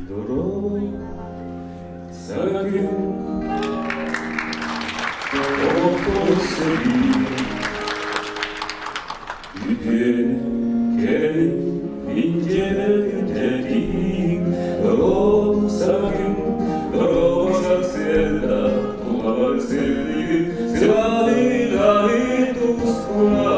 Дорообо, саҥа күн, олохтон сэрии, Үтүөнү, кэрэни мин дьиэбэр үтэтиим. Дорообо, саҥа күн, дорообо сарсыарда, тулабар сырдыгы сылаалыы-даары тускула.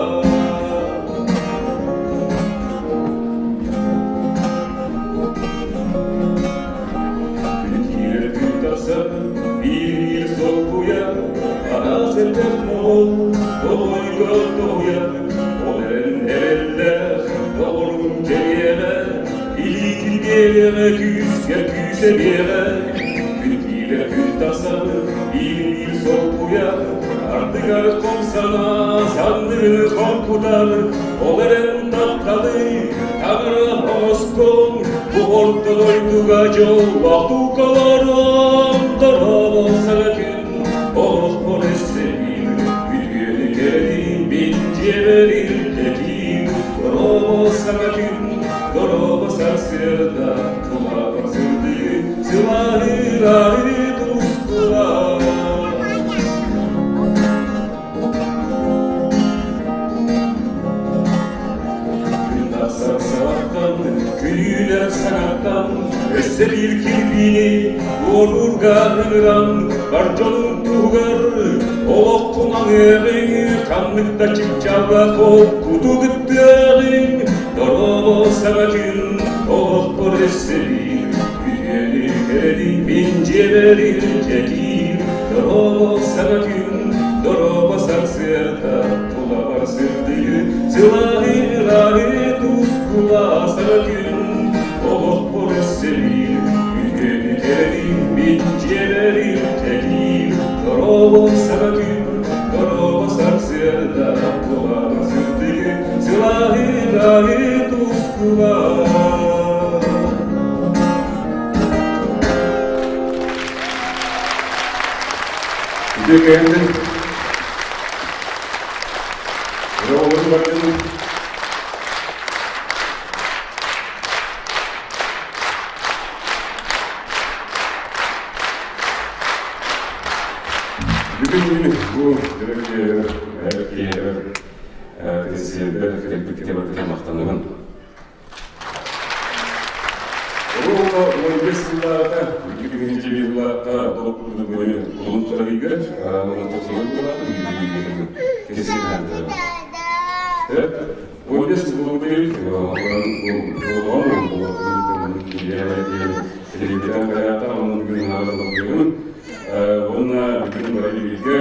Күн киирэр күн тахсар, биир-биир солкуйар, араас элбэх моһол тоҕойго тоһуйар. Ол эрэн эрэллээх доҕорум кэлиэҕэ, илиитин биэриэҕэ күүскэ күүсэ биэҕэ. Күн киирэр күн тахсар, биир-биир солкуйар, ардыгар хом санаа санныгын хоҥкутар. Ол эрэн тапталы таҥара оҥостон, бу орто дойдуга дьоллоох туукаларым дорообо саҥа күн олохпор өссө-биир үтүөнү кэрэни мин дьиэбэр илдьэтиим. Дорообо саҥа күн, дорообо сарсыарда, тулабар сырдыгы сылааһы тускула. Күн тахсар саҕаттан, күнүүлэр саҥаттан, өссө биир кирбиини уоруурга ыҥыран, бар дьонуҥ туһугар олоххун аныаҕыҥ, ханнык да чыпчаалга холкуту кыттыаҕыҥ, дорообо саҥа күн олохпор өссө биир үтүөнү кэрэни мин дьиэбэр илдьэтиим, дорообо саҥа күн Дорообо сарсыарда тулабар сырдыгы, сылааһы ырааһы тускула саҥа күн олохпор өссө биир үтүөнү кэрэни мин дьиэбэр илдьэлиир. Дорообо саҥа күн, дорообо сарсыарда тулабар сырдыгы, сылааһы ырааһы тускула. Үтүө кэһэммин Өрөҕөлөрүн бардым. Бүгүн мин бу дөрөкүөйөр, киһиэхэр кэнсиэрбэр кэлбиккэ барытыгар махтанабын. Оруолла 15 сыллааҕыта, 2009 сыллаахха долгуйу улуустарыгар тохсугун 15 Уонна бүгүн бары бииргэ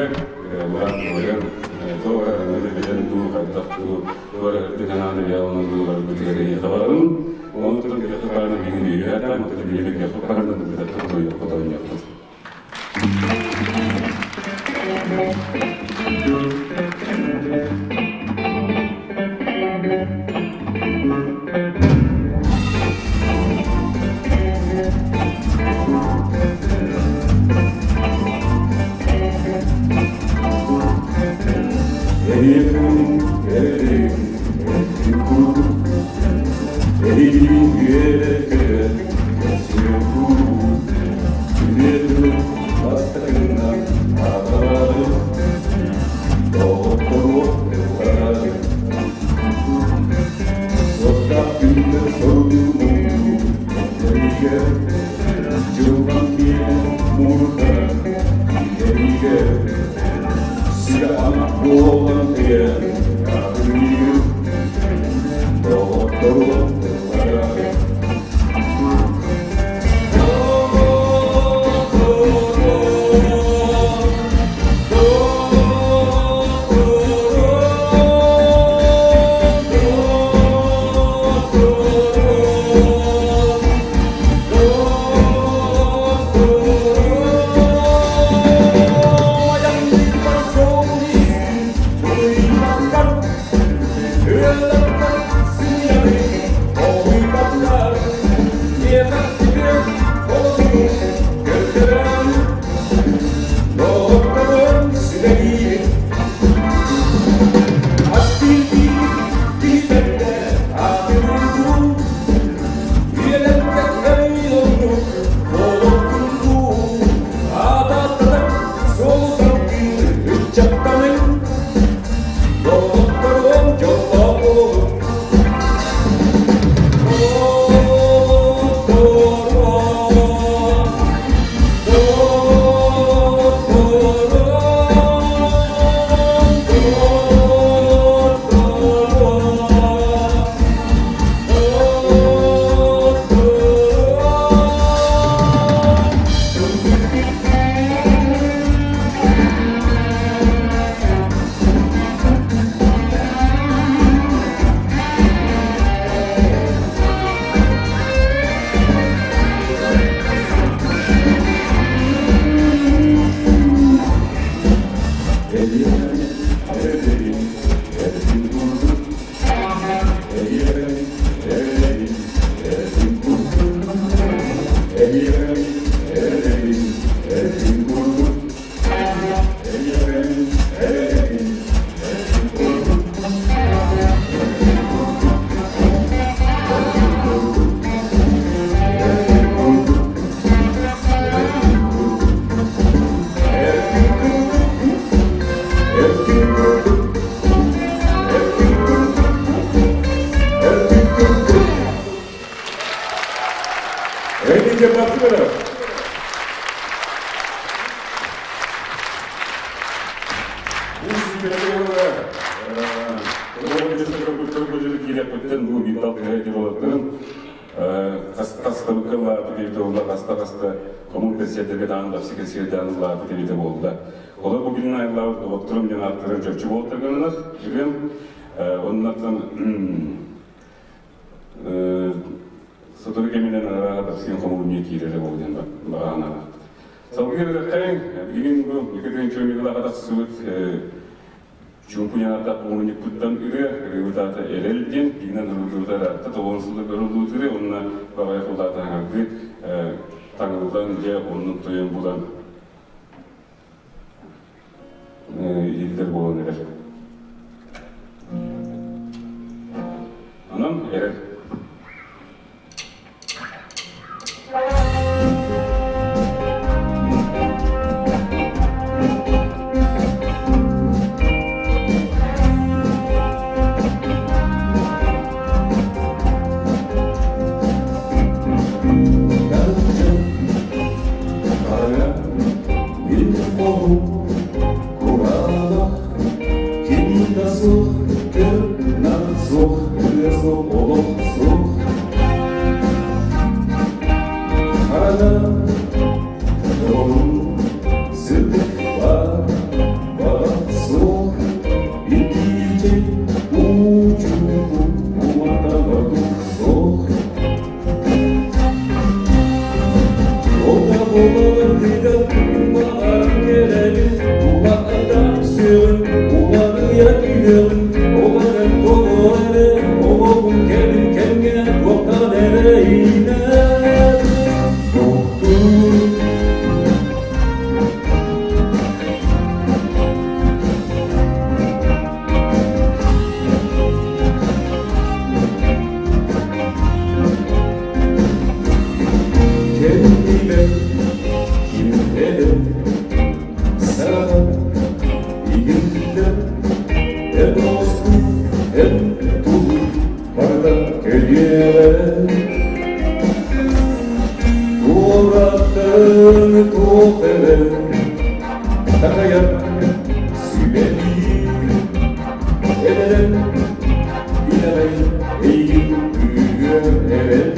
Эһиэхин эрдин эрдин курдук, эһигини үөрэ-көтө көрсүөм куруук. Үтүө тылы бастакыннан аҕалаары, доҕотторуох ыллаары. Суостаах күннэр сордуу муҥнуу этэригэр, дьылҕам киэнэ муҥурдара иһэригэр. Сүгэ-ама буолан тэйэн, аатырыыр, доҕотторуом тыллара. Эйиэхэ эрэнэбин, эркин курдук. Эйиэхэ эрэнэбин, эркин курдук. Эркин курдук, эркин курдук, эркин курдук, эркин курдук, эркин курдук, эркин курдук, эркин курдук, эркин курдук. Эйиге тапсырар. Олор бу билин айыллаабыт доҕотторум диэн ааттарын чопчу буолтарганнар. Бүгүн оннаттан Сотору кэминэн арааһа таксиын хомуурунньук киирэрэ буолуо диэн баҕа санаалаахпыт. Салгыы үөрэххэ билигин бу Екатерина Чуомигылаҕа тахсыбыт Чуумпу Янаатаах хомуурунньукпуттан ырыа, ырыабыт аата Эрэл диэн, бииринэн ырыллыбыта ыраатта, тоҕуон сылы көрүллубут ырыа уонна баҕайы кулаата аҥардыы таҥыллан дьэ оннун тойон булан иһиллэр буолан эрэр. Онон эрэр. Кураанах ким да суох, көр-нар суох, ырыа суох, олох суох. Харана доҕорум сырдык баар, баҕа суох, итиитин уу-чуумпу уматан ордук суох. Kendime kimlerim sana ilgimde hem dostum hem dulu barda geliyorum. Uğrattın tuğferim takayım sibeli ederim ilereyim eğim güverim.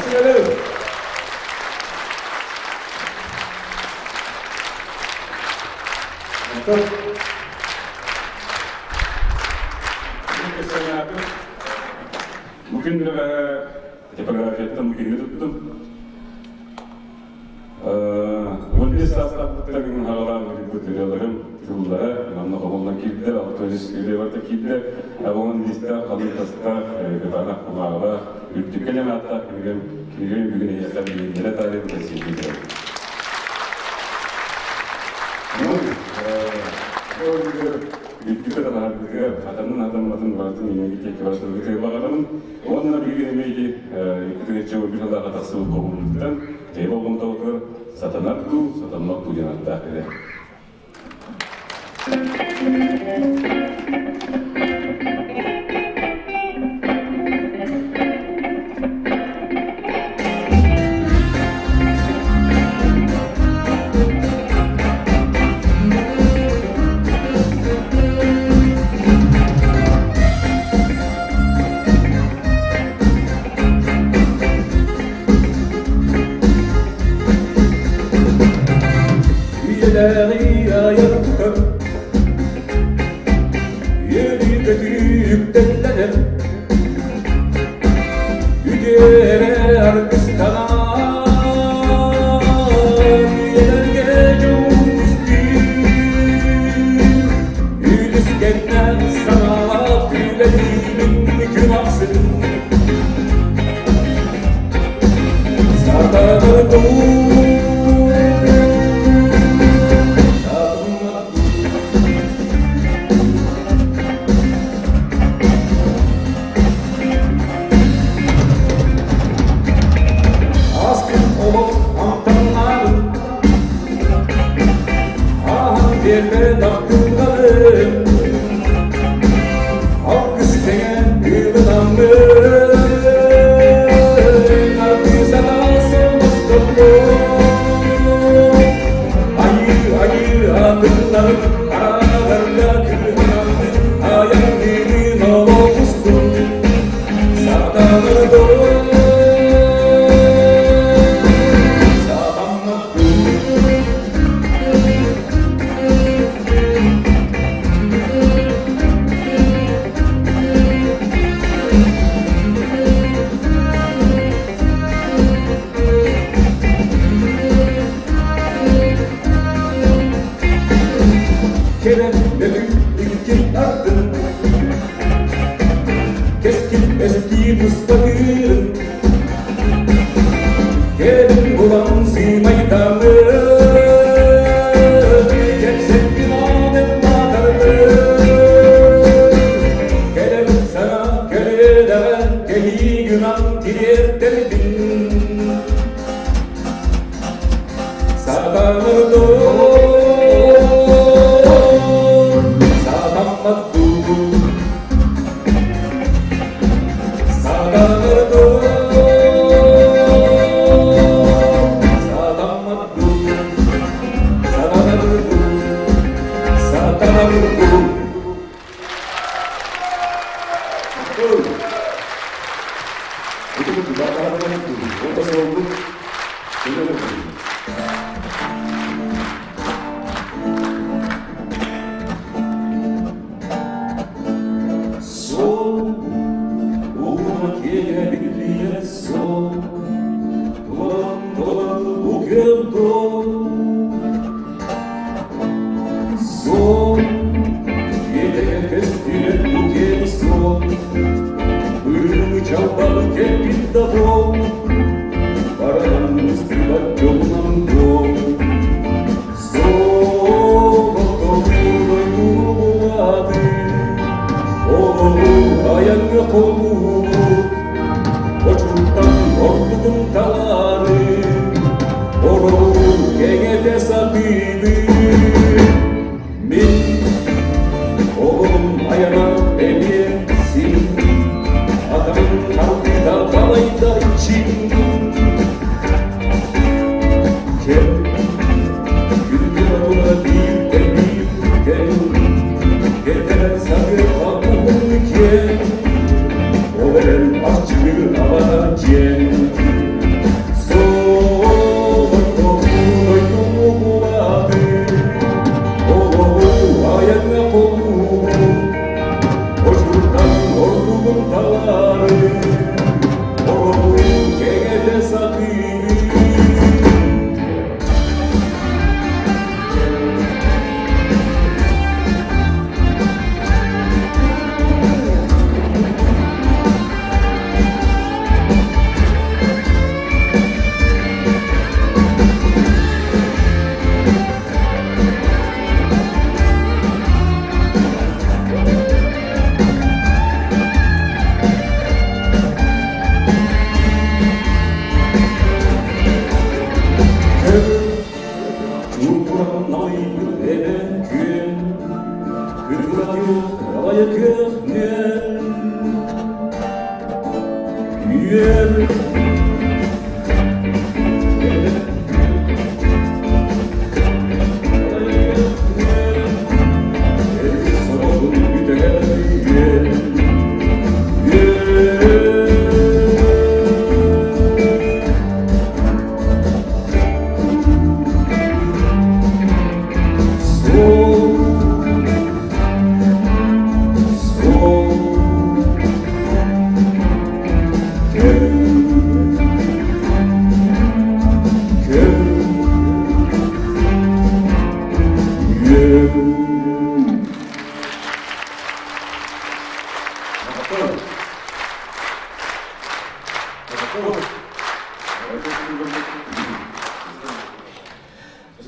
Тахсыгары! Бу күн типографияттан бу кинигэ туттум. 15 саастаахпыттан хаҕалаан ырыппыт ырыаларым тыллара манна хомуллан киирдэ, 6 ырыа барыта киирдэ. Абонан лиистээх, халыҥ тастаах, кытаанах кумааҕылаах, үрдүккэ диэн ааттаах кинигэм кинигэм бүгүн эһиэхэ билиһиннэрэ таарыйан кэпсиирбит. Ну, үрдүккэ талаһарбытыгар, атаммын атамматын барытын инники диэки барытын баҕарабын. Уонна билигин эмиэ ити 2 тыһыынча тахсыбыт хомуннуктан Эйэ болҕомтобутугар сатанар дуу, сатаммат дуу диэн ааттаах ырыа. Үйэлээҕи айар тутар, үөрүү-көтүү үктэллэнэр, үтүөрэ аргыстанар, үйэлэргэ дьол түстүүр, үлүскэннээх санаалаах үлэлиибин күн ахсын. Сатанар дуу, Аскын олох амтаннаабын, ааһан биэрбэт ахтылҕаным, алгыс тэҥэ ыылынаммын, ардыы санаа солостоммун. Айыы, айыы атыннарын араарарга кыһанаммын, айан олох устун сатанар дуу, сатаммат дуу. Кэлэн өлүк икки ардын Кэскил эстии тустатыырын Кэлин булан сыымайдаммыт Кэпсэттин аанын маатарбыт Кэлэр саҥа көлүөдэҕэ Кэһии гынан тириэртэрбин Сатанар дуу, сатаммат дуу, сатанар дуу, сатаммат дуу, сатанар дуу, сатанар дуу. Сон, уһуна киэҥэ биллибэт сон, Туолан туолан бу күөл Сон, биэтэгэ көстүбэт бу киэҥ суол, Ырыҥы чалбаҕы кэлбит да буол, Баранан ыстыыбат дьол.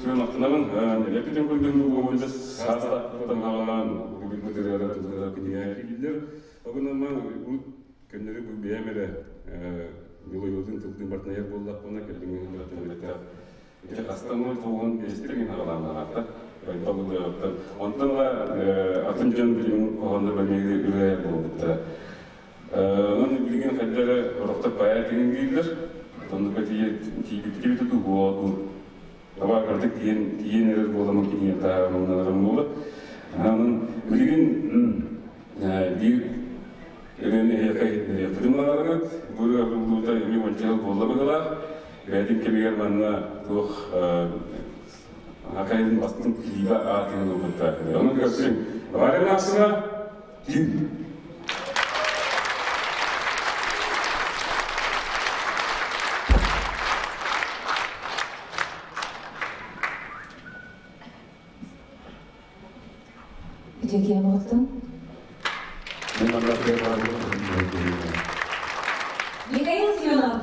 Мактанабын, эппитин курдук буолбут саастаахтан аҕалаан бүгүҥҥү ырыалар тыллара кинигэ киирдилэр. Огунама бу көннөрү бу бэйэм эрэ мелодиятын тылдын бартынайар буоллахпына кэлиҥҥи ырыалар ити хастан туоҕун биэстэрин аҕалаан Байбал Онтон атын дьон билигин хоһооннор бэмиги ырыа буолбуттара. Онон билигин хайдары орохтор поэт дииллэр. Оннука тиийбит тутуу таба кырдык тиийэн тиийэн эрэр буоламмын кинигэ тааҕымнанарым буолар. Онон билигин биир ырыаны эһиэхэ иһитиннэриэхпитин баҕарабыт. Бу ырыа булуута эмиэ уонча сыл буолла быһыылаах. Бэйэтин кэмигэр манна туох Акайын бастыҥ клиба аатын ылбыттаах. Онон көрсүҥ. Варя Максима, Тин. Үтүөкээн буолуохтун. Михаил Семенов.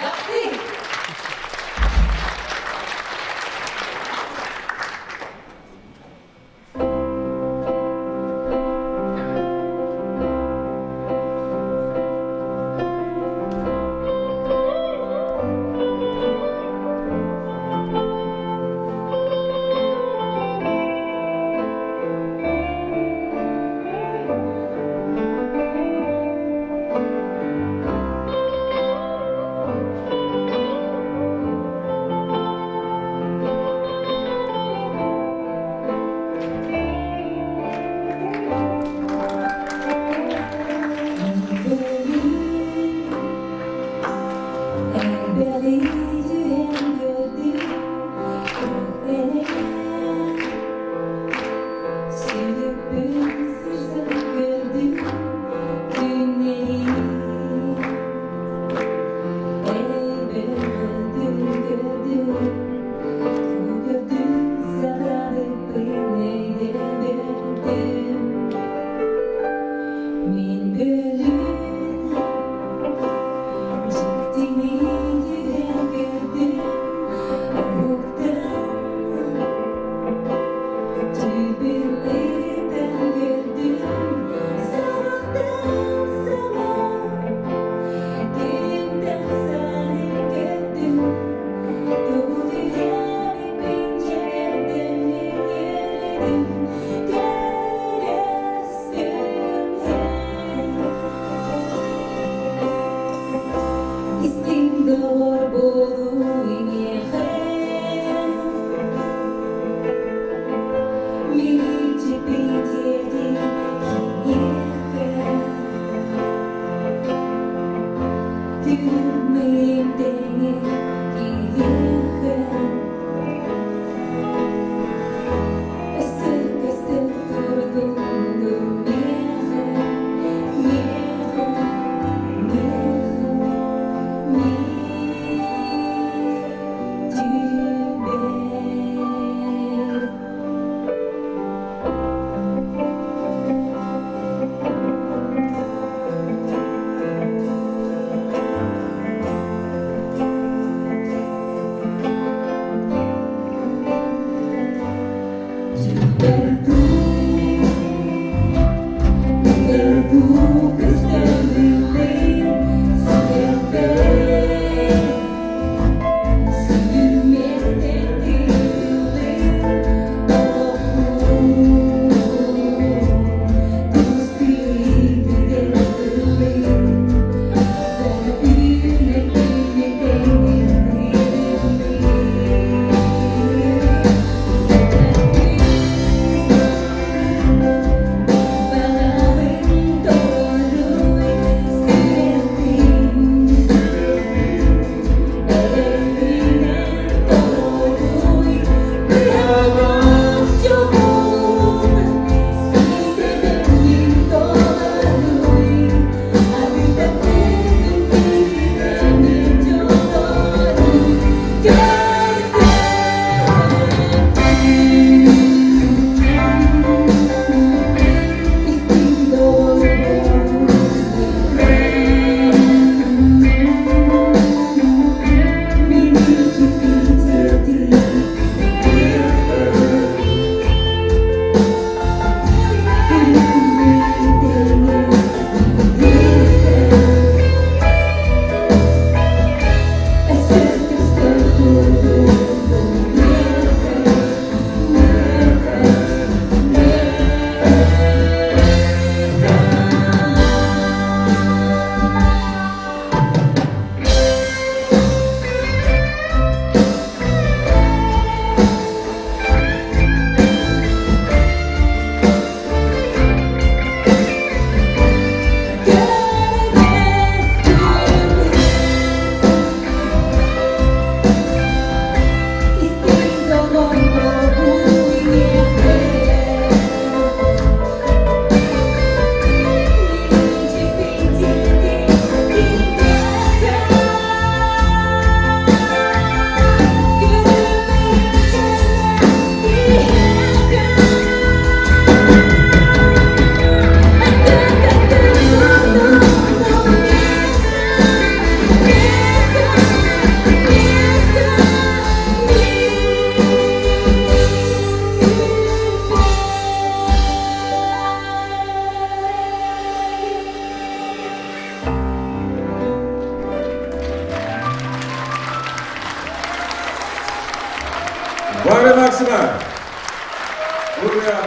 Дапсы!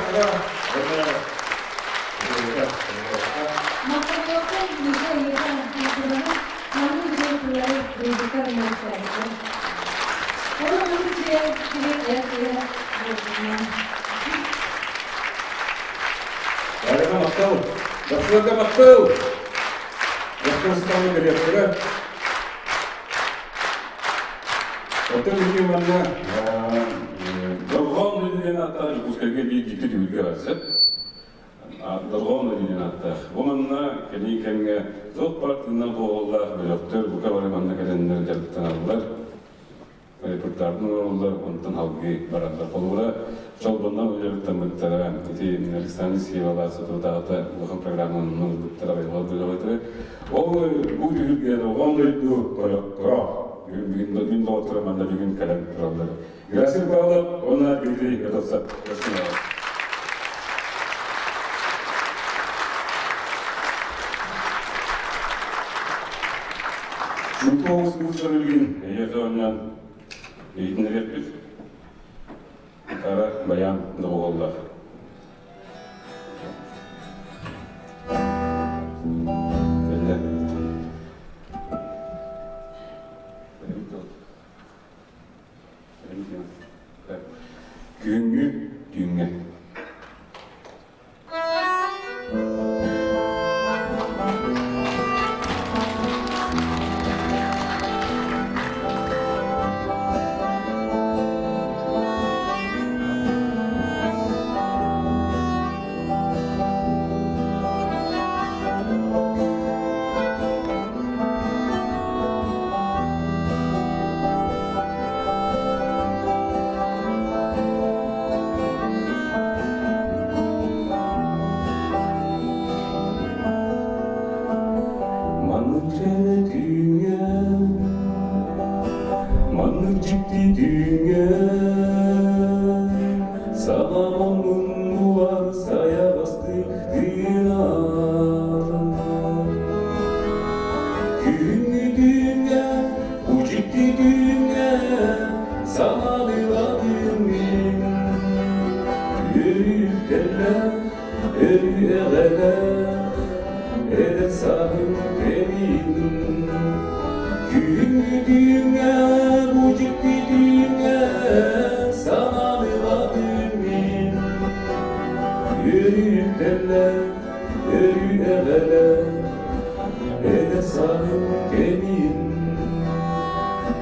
Уонна Махталлаахтар Миша эйиэхэ Москваны маннык үчүгэй тыллары дуйбуккар махталлаахтар. Ол оннук үчүгэй киһи эр киһи буолбутунан. Барыга махтал! Бахсыларга махтал! Махтал кэлиэхтэрэ. Оттон билигин манна Дорҕоон диэн ааттаах Дьокуускайга биир дьикти түһүлгэ бар сөп. Дорҕоон диэн ааттаах. Бу манна кэлии кэмҥэ туох баар тыыннар буолаллаах бөлөхтөр бука бары манна кэлэннэр дьарыктаналлар. Репертуарын оҥороллор, онтон салгыы бараллар. Холобура, Чолбоннон дьарыктаммыттара, ити Александр Сивалаах соторутааҕыта улахан программаны ылбыттара, байҕал быһалатара. Ол бу түһүлгэ Дорҕоон дойду тойотторо бүгүн бүгүн доҕотторо манна бүгүн кэлэн тураллар. Герасим Павлов уонна Дмитрий Готовцев. Чуҥку оҕус муустар билигин эйиэхэ оонньоон иһитиннэриэхпит. Гитара, баян доҕуһуоллаах. Кэллэ. Күһүҥҥү түүҥҥэ. Маннык кэрэ түүҥҥэ, маннык дьикти түүҥҥэ Санаам оннун булар сайаҕастык тыынар. Күһүҥҥү түүҥҥэ, бу дьикти түүҥҥэ санаалыылаатым мин. Өрүттэллэх, өрүү эҕэлэх, эдэр сааһым кэлин. Күһүҥҥү түүҥҥэ, бу дьикти түүҥҥэ санаалыылаатым мин. Өрүттэллэх, өрүү эҕэлэх, эдэр сааһым кэлин.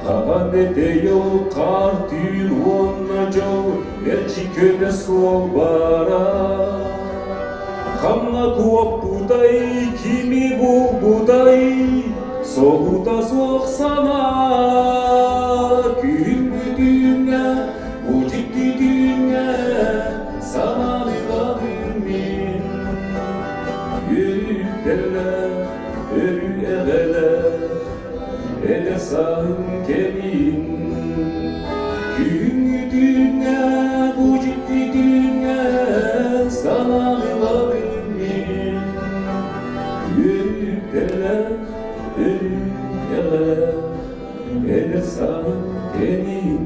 Хаһан этэй ол хаар түүн уонна дьол мэлдьи көнө суол баара. Ханна куоппутай, кими булбутай, соһута суох санаа. Күһүҥҥү түүҥҥэ, бу дьикти түүҥҥэ санаалыылаатым мин. Үөрүүлэрдээх, өрүү эҕэлээх, эдэр сааһым кэлин. Күһүҥҥү түүҥҥэ, бу дьикти түүҥҥэ санаалыылаатым мин. Үөрүүлэрдээх, өрүү эҕэлээх, эдэр сааһым кэлин.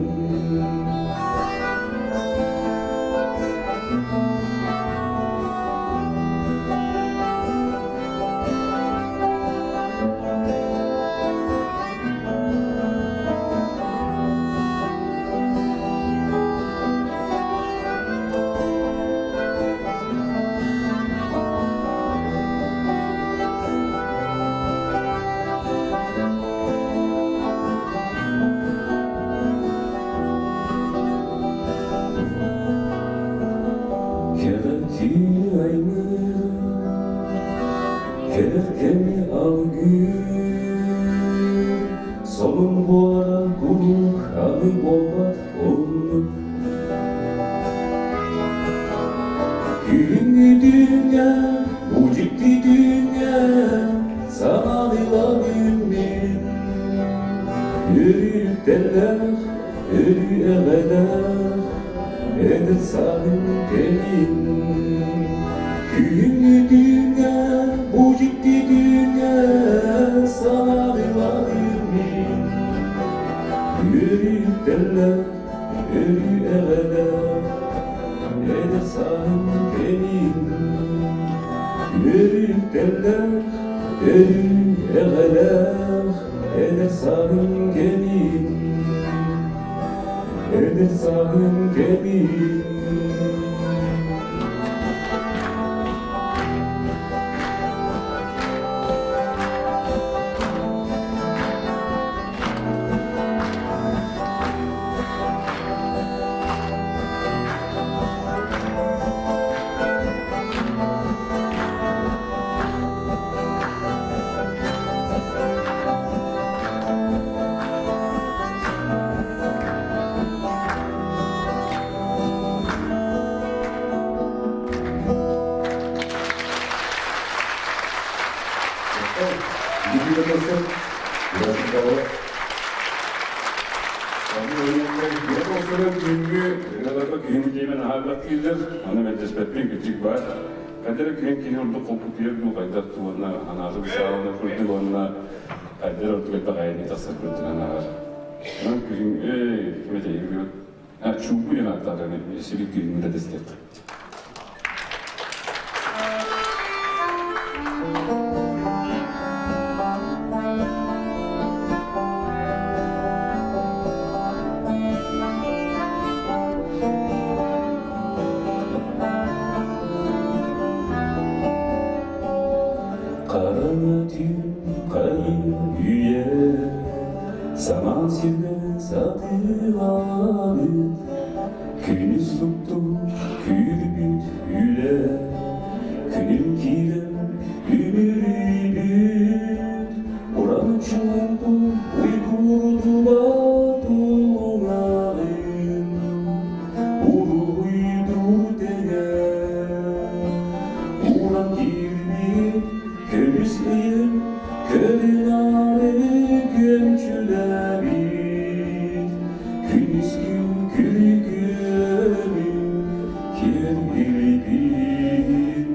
Кэҕэтии аймыыр, кэлэр кэми алгыыр, Сонун буолара куруук аны буолбат оннук. Күһүҥҥү түүҥҥэ, бу дьикти түүҥҥэ санаалыылабын мин. Өрүттэллээх, өрүү эҕэлээх, эдэр сааһым кэлин. Күһүҥҥү түүҥҥэ, бу дьикти түүҥҥэ санаалыылабын мин. Өрүттэллээх, өрүү эҕэлээх, эдэр сааһым. Эрэллээх, өрүү эҕэлээх, эдэр сааһым кэмин, эдэр сааһым кэмин. Аны мэлдьэспэппин кырдьык баар. Кадера күһэн киһи ордук холкутуйар дуу хайдах дуу уонна анааты бысаалана курдук уонна хайдар ордук элбэх айаныы тахсар курдук анааҕар. Онон күһүн эй ким этэй чуумпу диэн ааттаах сибик күһүҥҥү да дэстиэххэ. Хараҥа түүн хайыы үйэ самаан сиргэ сатыылаабыт Күнүс супту күүрбүт үлэ Күнүм киирэн үмүрүйбүт Уран чуумпу уйгурдубат улуҥаҕын Уруһуйдуур тэҥэ Уран киирбит көмүс ыйын Көрүн-ары күөмчүлээбит Күнүскү күргүөмүн киэр илбит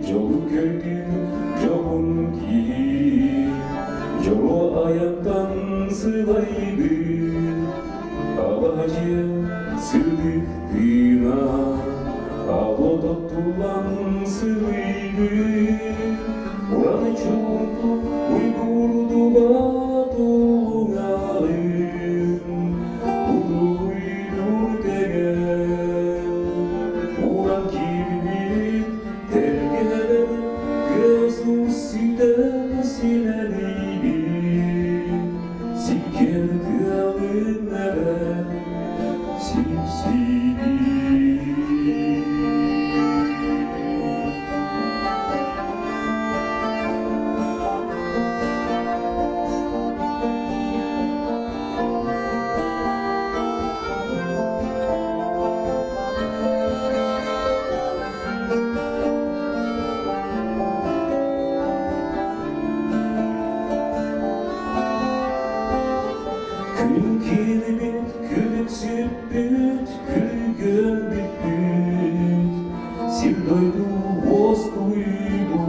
Дьолу көрдүүр дьоһун киһи Дьоро айантан сылайбыт Аба дьиэ сырдык тыына Ало тоттуллан сылыйбыт Уран чуумпу уйгурдубат улуҥаҕын Уруйдуур тэҥэ Уран киирбит тэлгэһэлэр Көс сүтэн силэлийбит Сиккиэр тыалын эрэ сипсийбит. Күн киирбит, күлүк сүппүт, күргүөн бүппүт, сир-дойду уоскуйбут,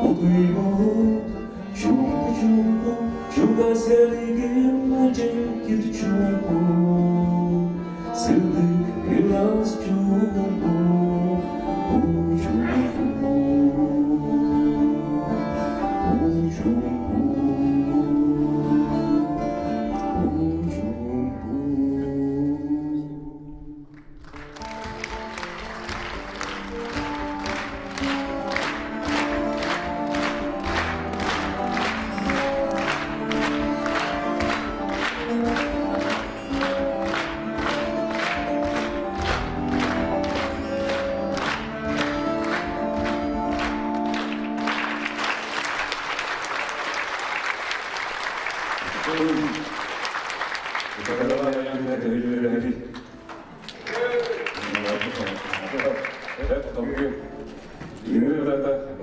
утуйбут, чуумпу-чуумпу, чугас эргин дьэҥкир чуумпу, сырдык ыраас чуумпу, уу чуумпу, уу чуумпу, уу чуумпу.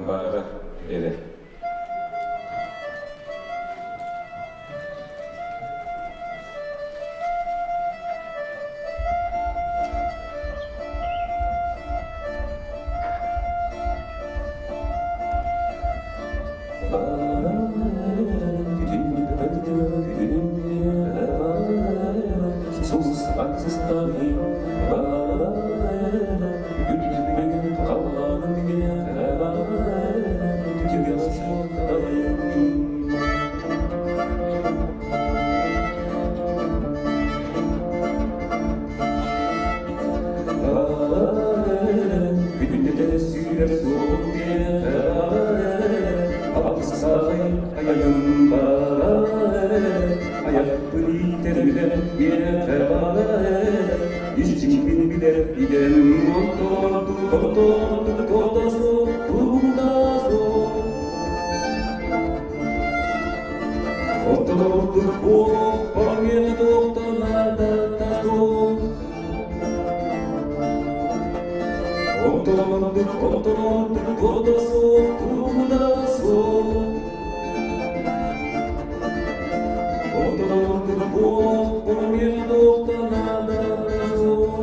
Баара эрэ. айым баара Айахпын иитэрбинэн миэхэ баара Ис-дьиҥмин билэр идэм онтон онтон туота суох тугунда суох Оттон ордук буолуох миэхэ туохтан наадата суох Онтон ордук онтон ордук туота суох тугунда суох Онтон ордук буолуох миэхэ туохтан наадата суох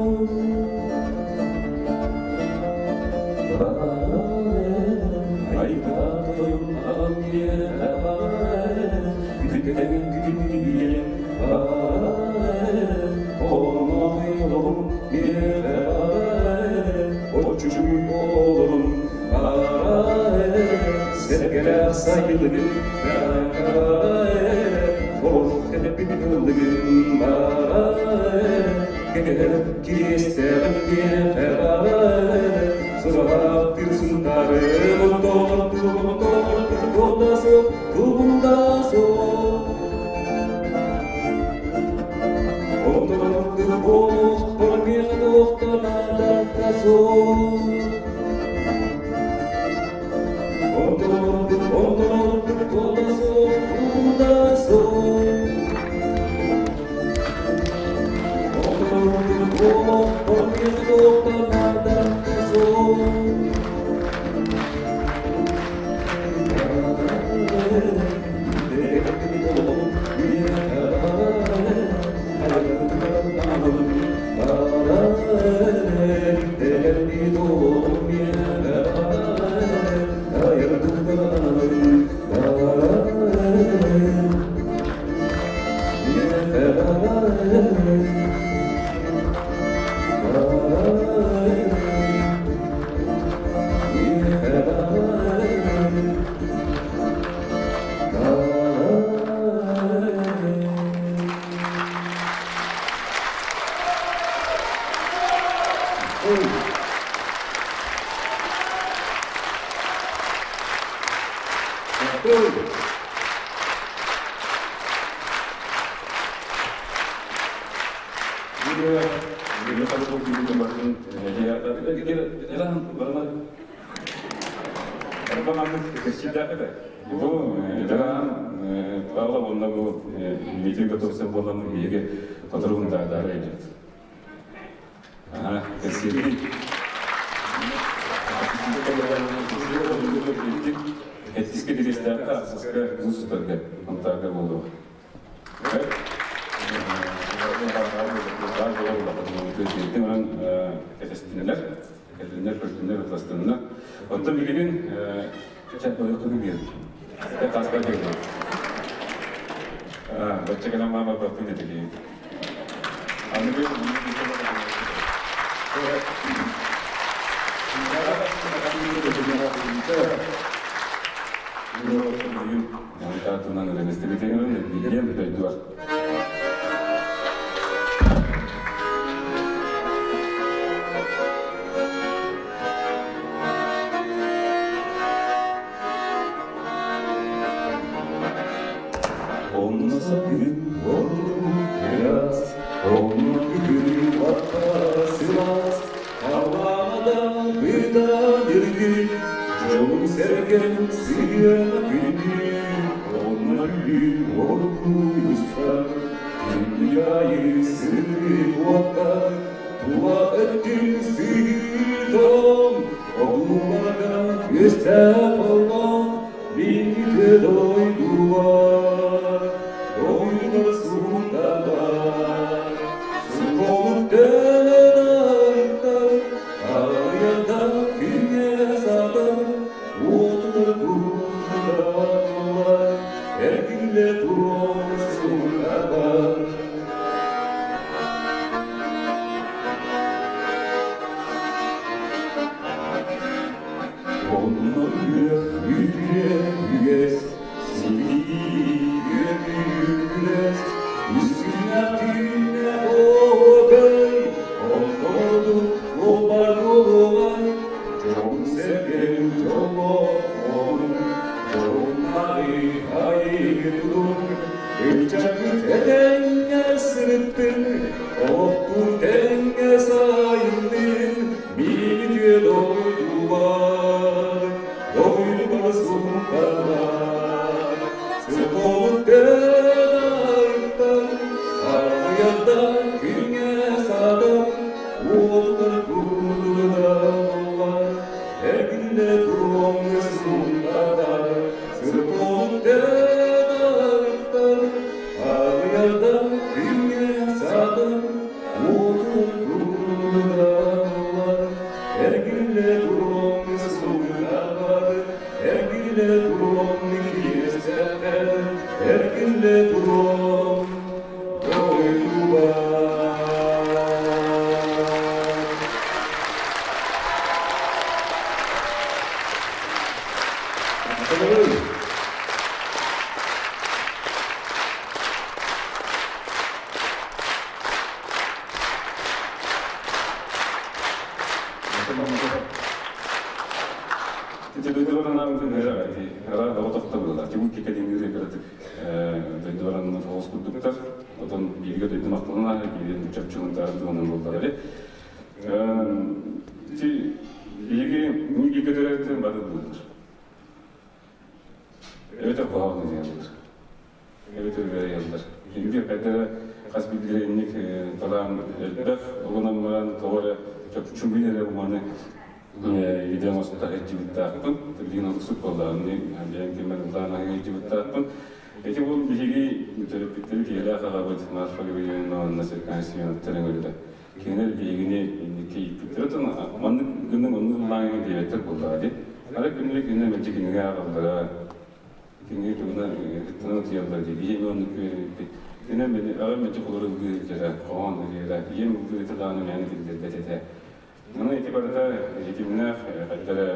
Киэстэҕин диэхэ Сураҕаптыр сунтаарым онтон тугунда суох, тугунда суох. Онтон ордук буолуохпар миэхэ туохта наадата суох. Онтон ордук, онтон ордук туота суох, тугунда суох. Онтон ордук буолуохпар миэхэ туохта наадата суох. Бу Павла уонна бу Дмитрий Готовцев буолан биһиги соторуун даадара идет. Ага, кэсиэбит. Эттиске киристээххэ ахсыска муус устарга онтаарга буолуо. Кэтэстинэлэр, кэллиннэр, көрдүннэр, ытастыннар. Оттон билигин чэ, биир. Таска кэллин. Бачча кэлэн маама баппын этилии. Аныгы Таатынан ырыныстыбытыҥын билиэн дойдуар. Онно сатыыр ордук онно күһүн баттара сылаас, халлаана быдан үрдүк, дьонум-сэргэм сыһыана күндү, онно бүлүү оргууй устар, күндү айы сырыы уоттар, тула өттүн сыһыытом, одууларга күөстээх оллон, бииргэ дойдулар, дойдулар сунталар, суколук төлөн айыктар, арыйда күҥҥэ сатар, уотугар курдаталлар, эргиллэ туруор сунталар. Онно үөх үтүө үгэс, ситии үөтүлэс, үс күннээх оһуокай, онтон куобар буолуоҕай, дьон-сэргэм дьоллоох дьон Айыы Ыччакыт этэҥҥэ сырыттын, олохтун тэҥҥэ сайыннын, биир үтүө дойдубар, дойдубар султанар. Сылтоҕун айыттан, арыйардан күҥҥэ саатан, уотугар курдугуналлар, эргиллэ туруоҥҥа султанар. Сылтоҕун айыттан, арыйардан күҥҥэ саатан, уотугар курдугуналлар, эргиллэ туруоҥҥа султанар. Эргиллэ туруом киэстэххэ, эргиллэ туруом дойдубар. Ити дойдуларынан ара доҕотохто Тимур Кикалингири кыратык дойдуларынан тоҕус курдуктар. Отон бииргэ дойду махталына, биирин чопчугунтаарын туһунан буоллар. Ити биһиги миги көтөрөттөн бары булдур. Эбэтэр куһаҕан диэн Эбэтэр үөрүйэллэр. Биһиги хайдара хас биирдии инник талаан элбэх, оҕунан баран тоҕо эрэ чопчу мин эрэ уманы идэ оҥоста сылдьыбыттаахпын. Билигин олуксук буоллаҕым бэйэм киммэр ыллаан аһыы сылдьыбыттаахпын. Ити ол биһиги төрөппүттэри киһилээх аҕабыт Марфа Гаврильевна уонна Серкан Семеновтар өҥөлөрө. Кинилэр биһигини инникки ииппиттэрэ. Оттон маннык гынным оннук ыллааҥҥа диэбэттэр буоллаҕа дии. Арай күннэрэ күнүнэ мэлдьи кинигэ ааҕаллара, Кинигэ тугунан ыттан утуйаллар дии. Ийэм оннук үөрэммиппит. Кинэ мени аҕам мэлдьи холору ылгыы илдьэрэ, хоһоон ырыара. Ийэм ылгыы даҕаны мээнэ биллэрбэт этэ. Аны ити барыта итимнээх хайда эрэ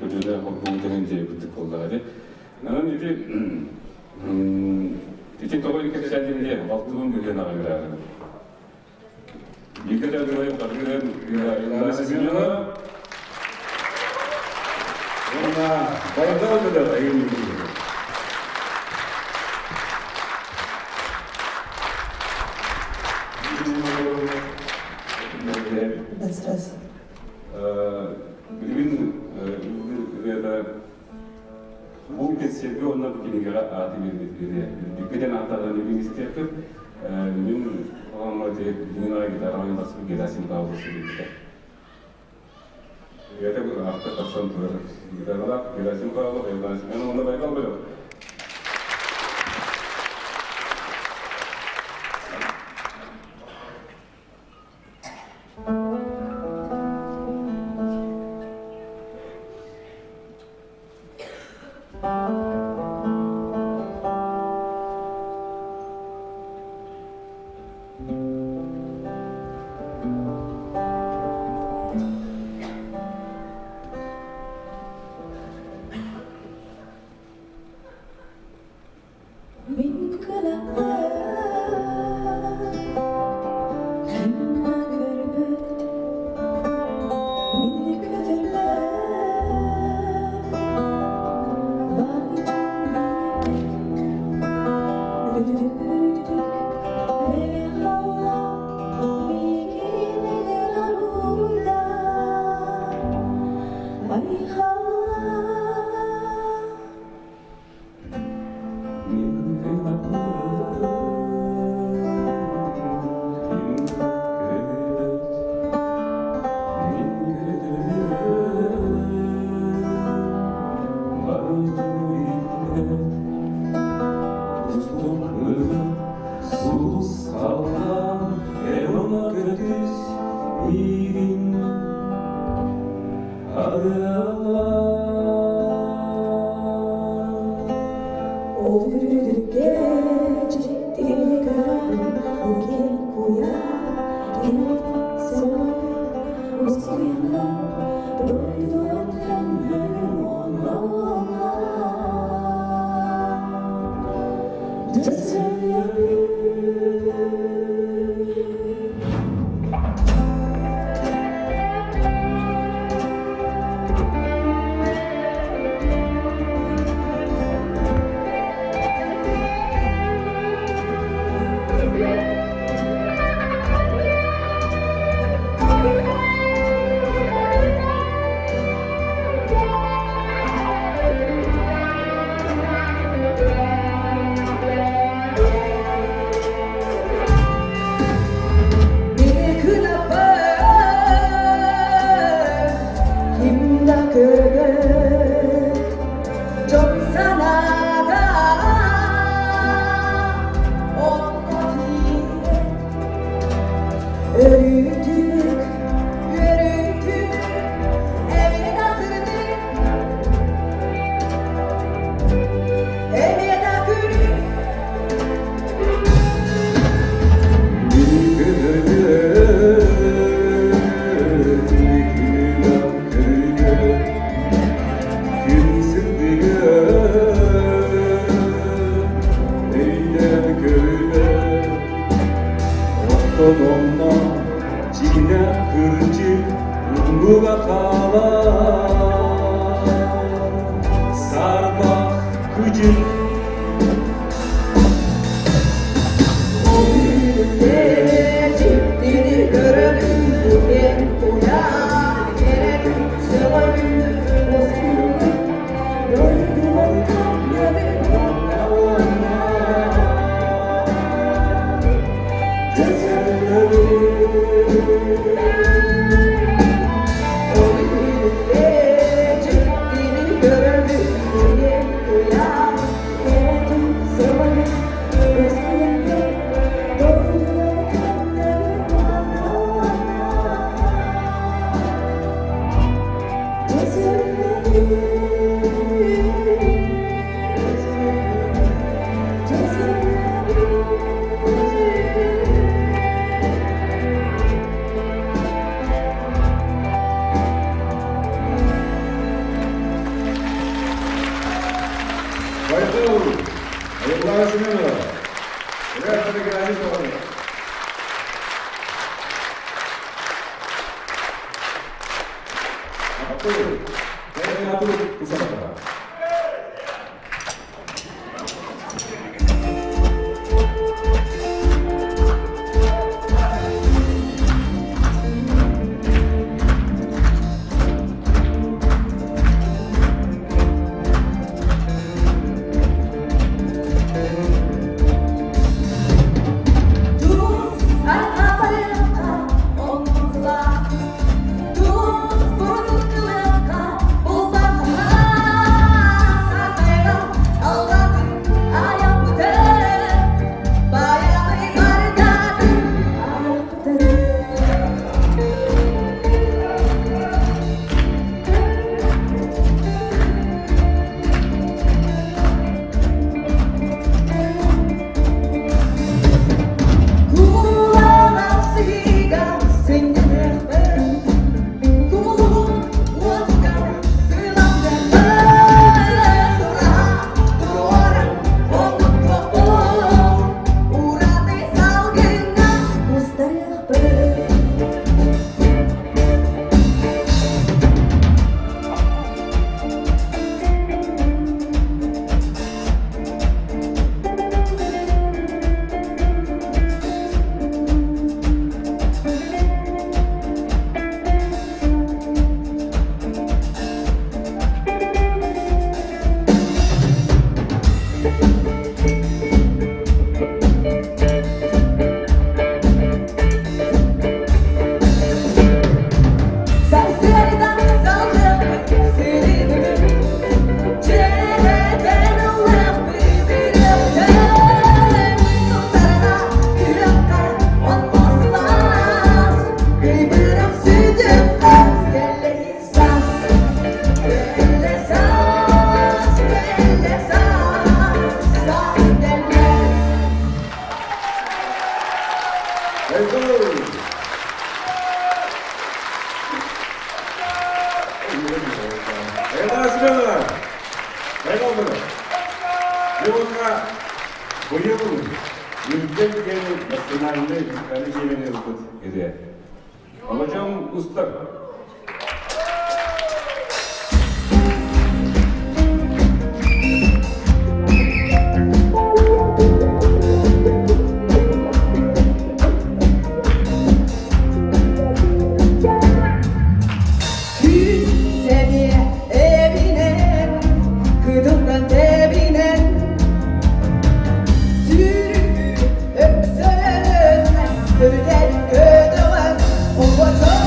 көлүөнэ холбуутун диэбиттик буоллаҕа дии. Онон ити ити тоҕо кэпсээтим диye балтыбын быһыан аҕыҥыраарын. Бииргэ дьарыгырайым Хатырыгын Ивана Семенова уонна Байбал Бөдөх Айым Билигин ырыата бу кэнсиэргэ уонна бу кинигэҕэ ааты биэрбит ырыа. Үрдүккэ ааттаах билигин истиэхпит. Мин оҕоҥҥо билигин аҕай гитараҕа тахсыбыт Герасим Павлов суруйбута. Ырыата бу автор тахсан турар гитаралаах Герасим Павлов, Иван Семенов уонна Байбал Бөлөх. Мин кынаппар ким да көрбөт, мин көтөрбөт, баҕдьын билбэт. Үрдүк мэҥэ халлаан миигин ыҥырар уруйдаан, айхаллаан. Сулус халлаан эрома көтүс миигин Ол үрдүккэ дьиктини көрөн, бу киэҥ куйаар кини сөҕөр, ускуйна дойду Айыллаана Семенова, Ырыа Геннадий Степанов. Аттыр, Аттыр Тусанова. Тус арҕабарыахха оннулаах, тус бурдуктуйахха булбатаха сатайга аллатын айаппытын, баягы бардатын айаппытын. Куулаҕасыга сынньаныахпын, кулун уотугар сыламныахпын, ураһа туруоран оннуктуохпун, ураты салгыҥҥа кустарыахпын. Сарсыардан салгыахпыт сирин Дьиэтэн ыллыахпыт ырыахтан Тустарына күөххэ от муостулаас Кыйбырах сүтүөххэ кэллэйи саас Кэллэ саас, кэллэ саас, саас кэллэ. Айыллаана Семенова! Айыллаана! Уонна быйыл Үрдэл диэн национальнай музыкальный бириэмийэни ылбыт ырыа. Оҕочом устар. Күүс сэниэ эбинэн, кыдылдан тэбинэн, сүүрүгү өксөлөнөн, көтөн көтөҕөн, оҕочон.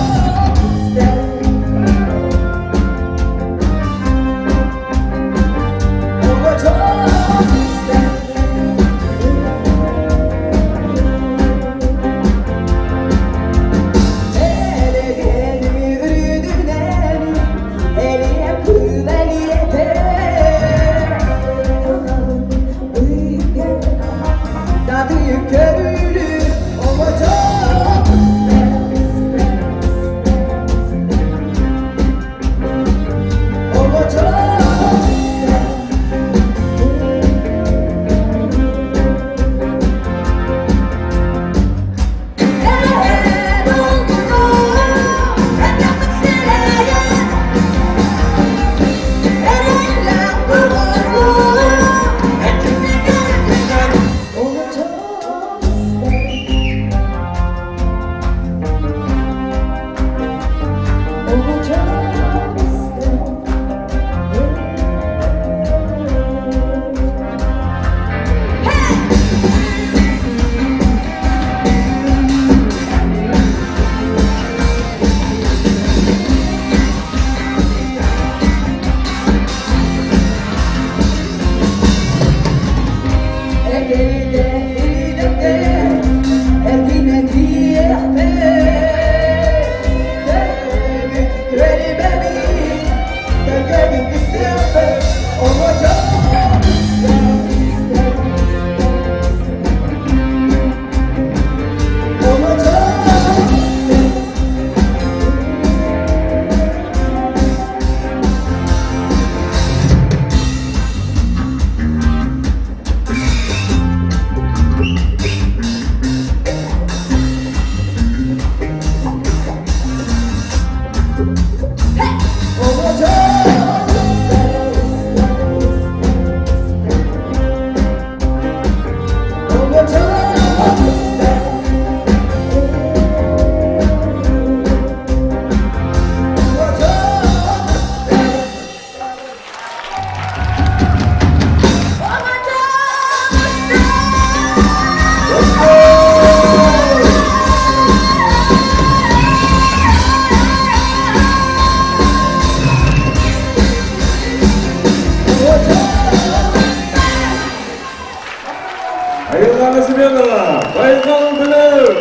Айылҕана Семенова, Байҕал Бөлөк!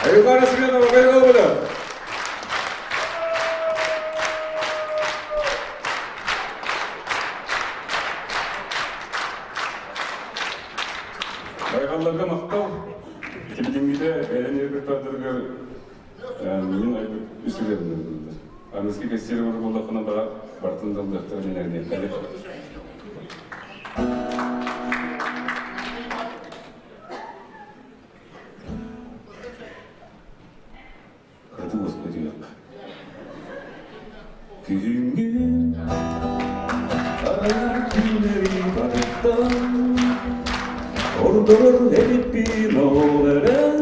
Айылҕана Семенова, Байҕал Бөлөк! Байҕалларга махтал. Билиҥҥитэ бэйэни репертуардарыгар мин айбыт үс ырыабын ыллылар. Аныгыскы кэссиэр барар буоллаххына баҕар барытын да ыллыахтара диэн эрэннэрдэ. Кырдьык уоскутуйуохха. Күһүҥҥү арыйар күннэри барыттан ордорор эбиппин ол эрэн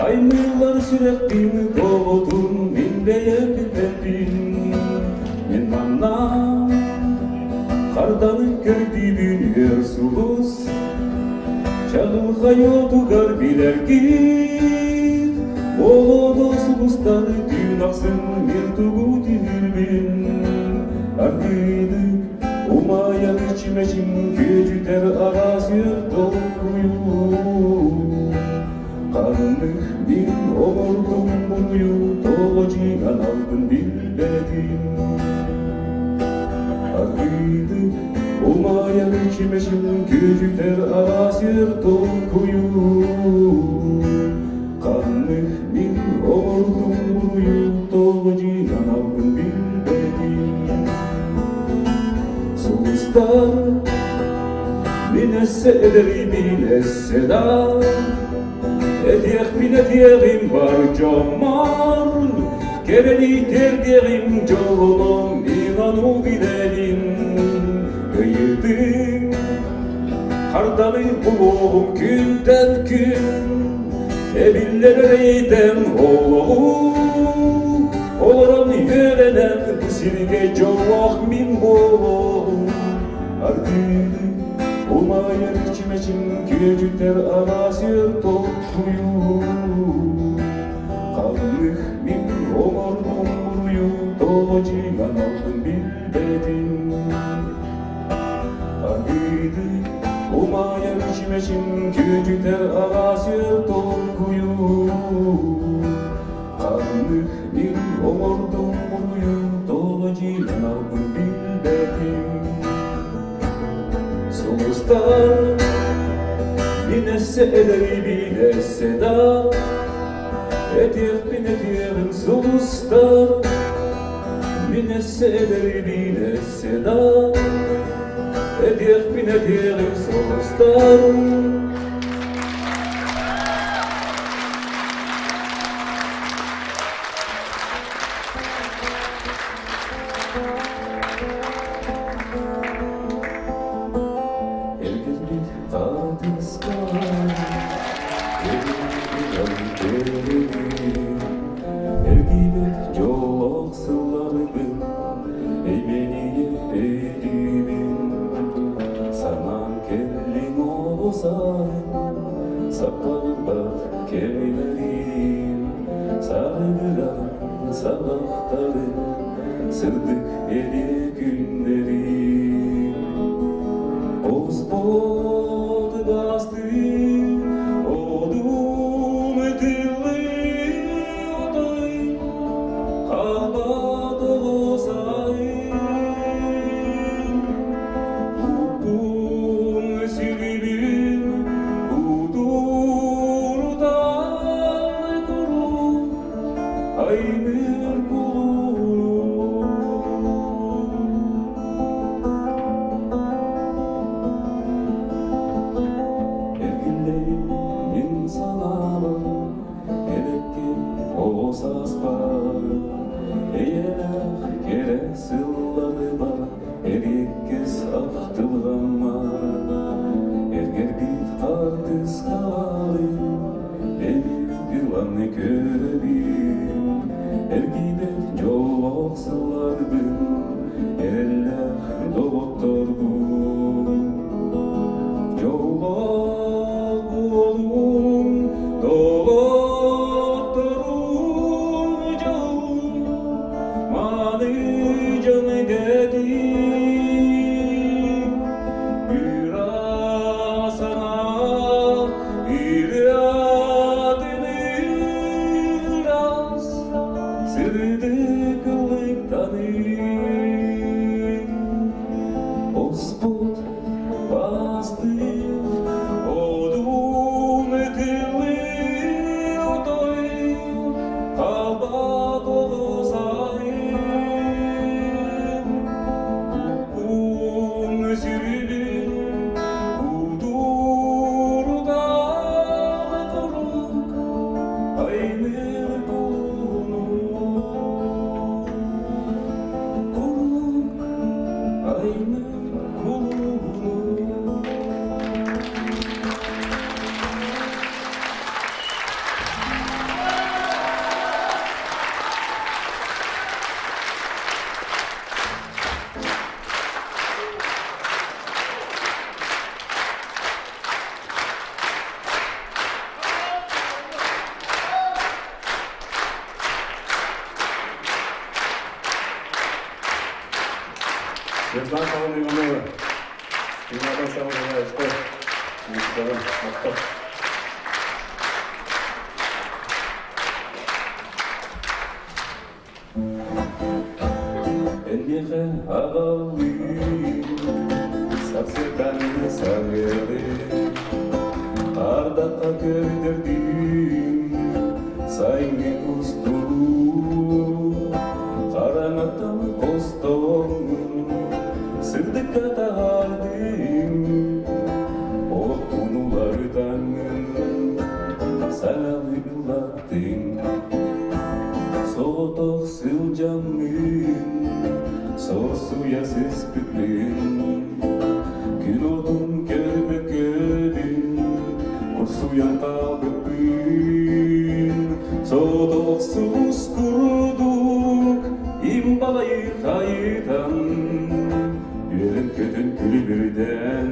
аймыыллар сүрэхпин тоҕотун мин бэйэм билбэппин мин манна харданы көрдүүбүн үөр сулус Чаҕылхай отугар билэргин, Олоҕо сулустары түүн ахсын мин тугу түһүүрбүн. Аргыыдык умайар чүмэчим күөдьүтэр араас үөр толкуйу. Ханнык мин оҥордум буруйу тоҕо дьиҥэн алдым билбэтим. Аргыыдык умайар чүмэчим күөдьүтэр араас үөр толкуйу. Ханнык мин оҥордум буруйу тоҕо дьиҥэн алдым билбэтим. Сулустар мин өссө эдэрийбин өссө да Этиэхпин этиэҕим бар дьоммор, кэрэни тиэрдиэҕим дьоллоном мин ону билэбин. Ыйытыҥ, харданы булуоҕум күнтэн күн, эбиллэр эрэйтэн олоҕу олорон үөрэнэн бу сиргэ дьоллоох мин буолуоҕум. Аргыый Умайар чүмэчим күөдьүтэр араас үөр толкуйу Ханнык мин оҥордум буруйу тоҕо дьиҥэн алдым билбэтим Аргыйды умайар чүмэчим күөдьүтэр араас үөр толкуйу Ханнык мин оҥордум буруйу тоҕо дьиҥэн алдым билбэтим Сулустар мин өссө эдэрийбин өссө да Этиэхпин этиэҕим сулустар мин өссө эдэрийбин өссө да Этиэхпин этиэҕим сулустар. Эргилбит хаатыскалар, Эргийбит дьоллоох сылларбын, Эймэнийэ өйдүүбүн. Санаан кэллиҥ оҕо сааһым, Саппалырбат кэмилэрим, Сарыгыран саҕахтарын сырдык бэлиэ күннэрим. Оспот бастыы одум тыллыы отой халбат оҕосайым. Уппун сүрүбүн кутурутан куруук Аймыыр кулуурум. Эргиллэбин мин санаабар, элекки оҕо сааспар, эйэлээх кэрэ сылларыбар эриэккэс ахтылҕаммар, эргэрбит хаартыскалары Эбир ылан көрөбүн, эргийбэт дьоллоох сылларбын, эрэллээх доҕотторбун. Дьоллоох буолуум, доҕотторум дьолум, мааны дьон этэтин. Оспут бастыҥ одун ытылыы отой хаалбат оҕо сайын Куппун сүрүнүн кутурутаҕа куруук аймыр кулуну Куруук аймыр кулуну Светлана Павловна Иванова, Иванова Савва Мустафа, Махтал. Эйиэхэ аҕаллыы сарсыардааҥҥы саһыары ардахха көрдөрдүм сайыҥҥы кустуу хараҥаттан хостоҥҥун сырдыкка таһаардым олохпун уларытаҥҥын саҥалыы ыллаттыҥ Соҕотох сылдьаммын, сорсуйа сыспыппын, күн отун көрбөккөбүн, курсуйан хаалбыппын. Соҕотох сулус курдук им балайы хайытан, үөрэн-көтөн күлүбүрдэн,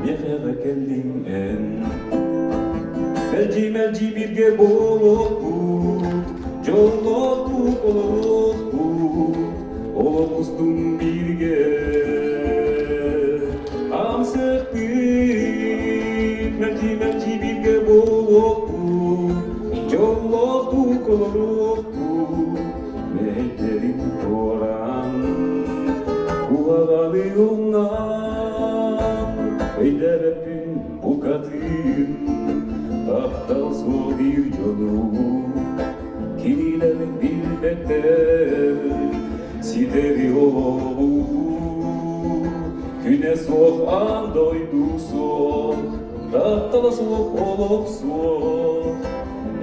миэхэҕэ кэллиҥ эн. Мэлдьи-мэлдьи бииргэ буолуохпут, дьоллоохтук олоруохпут, олох устун бииргэ. Хамсыахпыт, мэлдьи-мэлдьи бииргэ буолуохпут, дьоллоохтук олоруохпут, мэһэйдэрин туораан, куһаҕаны умнан, өйдөөбөппүн букатын таптал суох биир дьону кинилэр билбэттэр ситэри олоҕу күнэ суох аан дойду суох таптала суох олох суох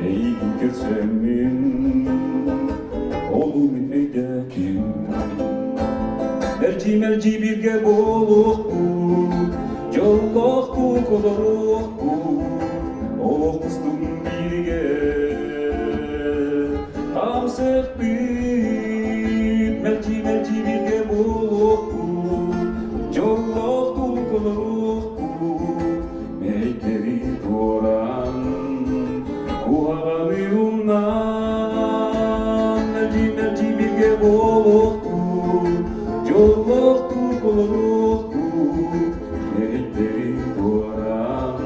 эйигин көрсөммүн ону мин өйдөөтүм Мэлдьи-мэлдьи бииргэ буолуохпут, дьоллоохтук олоруохпут, олох устун бииргэ. Хамсыахпыт, мэлдьи-мэлдьи бииргэ буолуохпут, дьоллоохтук олоруохпут, мэйдэри туораан, куһаҕаны умнан, мэлдьи-мэлдьи бииргэ буолуохпут, дьоллоохтук олоруохпут, мэйдэри туораан,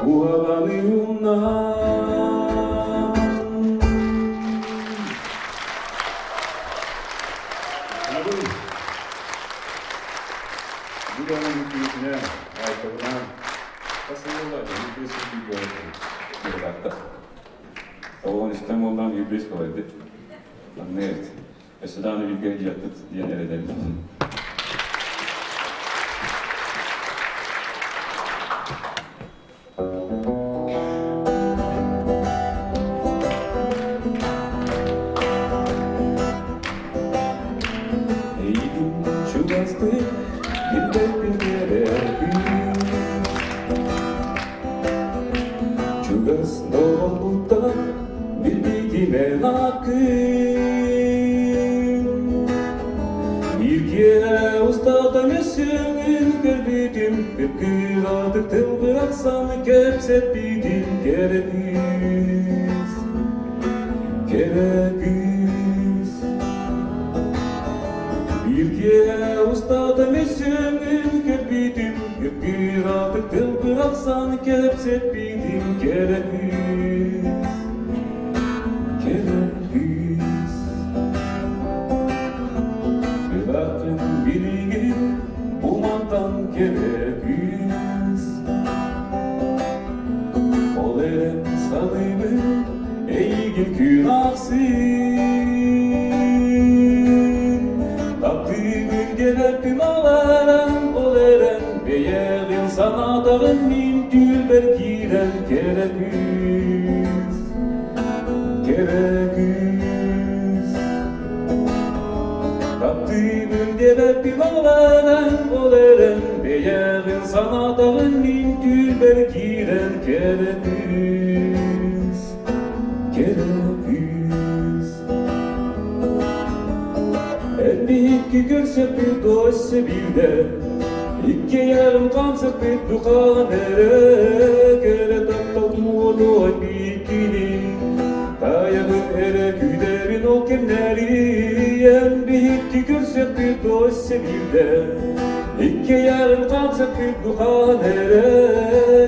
куһаҕаны умнан. Бүгүн күнүнэ айтабынан Оҕон истэн буоллаан үбүс кылайды. Анныт. Өссө даҕаны бииргэ дьиэхпит диэн эрэдэбит. Эйигин чугастык билбэппин кэрэкүй Чугас доҕорбуттан билбитим эн аккын Бииргэ устата мөссүөҥүн көрбүтүм Кып-кыратык тыл бырахсан кэпсэппитим кэрэ кыыс Кэрэ кыыс Бииргэ устата мөссүөҥүн көрбүтүм Кып-кыратык тыл бырахсан кэпсэппитим кэрэ кыыс Кэрэ кыыс Кылатын билигин. Таптыыбын диэбэппин ол эрэн, ол эрэн, бэйэҕин санаатаҕын мин түүлбэр киирэн кэрэ кыыс, кэрэ кыыс. Эн биһикки көрсөппүт өссө биирдэ, иккиэйэҕин хамсаппыт духаан эрэ, кэрэ таптал муодуой бииккини. Таайабын эрэ күүтэбин ол кэмнэри, эн биһикки көрсөппүт өссө биирдэ, иккиэйэҕин хамсаппыт духаан эрэ,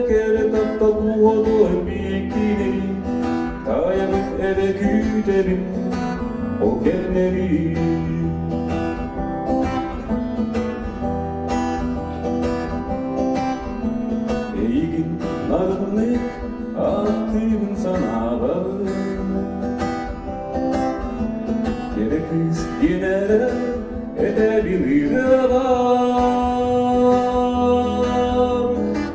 кэрэ таптал муодуой бииккини. Таайабын эрэ күүтэбин ол кэмнэри. Эйигин нарыннык ааттыыбын санаабабын Кэрэ кыыс диэн эрэ этэбин ырыабар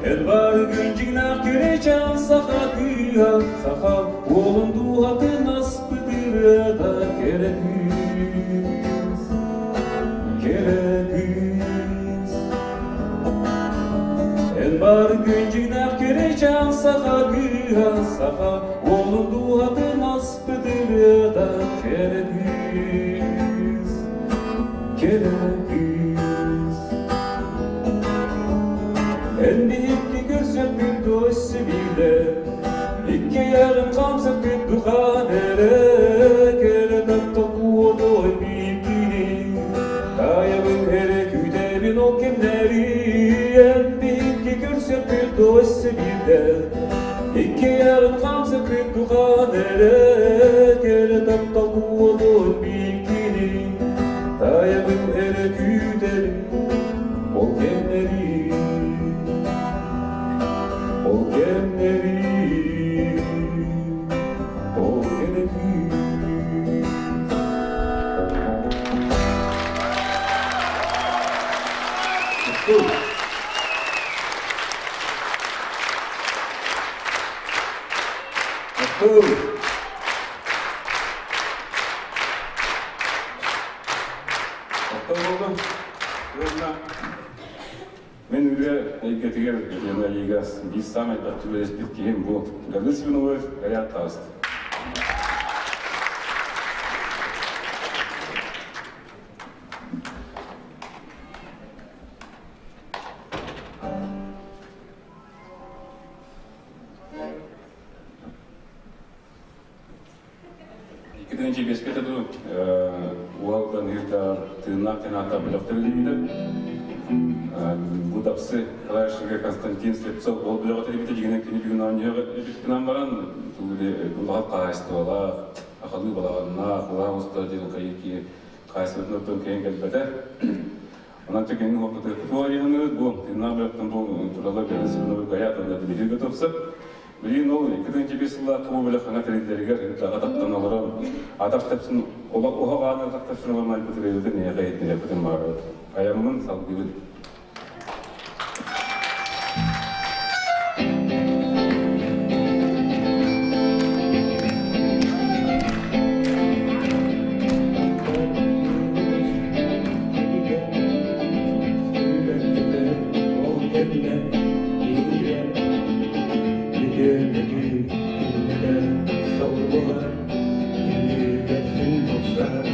Эн бары күн дьиҥнээх кэрэчээн саха кыыһа саха уолун дууһатын аспыт ырыата кэрэ кыыс кэрэ кыыс Эн бары күн дьиҥнээх кэрэчээн саха кыыһа саха уолун дууһатын аспыт ырыата кэрэ кыыс кэрэ кыыс Эн биһикки көрсөппүт өссө биирдэ иккиэйэҕин хамсаппыт духаан эрэ кэрэ таптал куотуой биирдиини таайабын эрэ күүтэбин ол кэмнэри эн биһикки көрсөппүт өссө биирдэ иккиэйэҕин хамсаппыт духаан эрэ кэрэ таптал куотуой биирдиини таайабын эрэ күүтэбин ол кэмнэри ол кэмнэри ол кэмнэри Артур! Артур Уонна мен үлэ эйгэтигэр Елена Лигас биир саамай элбэх түбэлэспит киһим бу Гаврил Семенович Гаят таҕыста. Икки биэскэ дуу уолдан ыырдар тыыннаах тынаата бөлөхтөр илиибитэ. Бу дапсы Калашнига Константин Слепцов ол бөлөҕө тэрийбитэ дьигинэн кини бүгүн оонньуоҕа эбиппинэн баран улахан хаһаайыстыбалаах, ахалыы балаҕаннаах, улахан уста диэн кайыки хаһаайыстыбатын оттон кэлэн кэлбэтэ. Онон кини уопутугар бу тыыннаах бөлөхтөн бу туралар Галина Гаят уонна Дмитрий Готовцев Билигин ол 2005 сыллаах бу бөлөх хаҥа тэриллэригэр ыытаҕа таптан олорон атах тэпсин оһох ааны атах тэпсин олорон айбыт ырыабытын эйиэхэ иһитиннэриэхпитин баҕарабыт. Айаммын салгыыбын. Ол кэннэ Үтүө-мөкү күннэтэ солбуһар, күнүүгэ тупсар.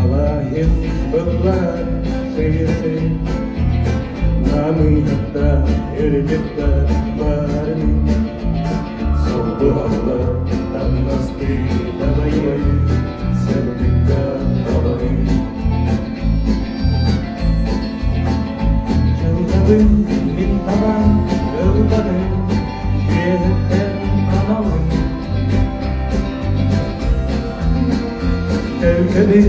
Алаһын быллар сыйысы, намыһахта өрүтүттэ барын, солбуһаллар таҥнастыы дабайыы, сырдыкка талаһыы. Дьылҕабын мин табан ылбатым, үөһэттэн аналым. Төлкөбүн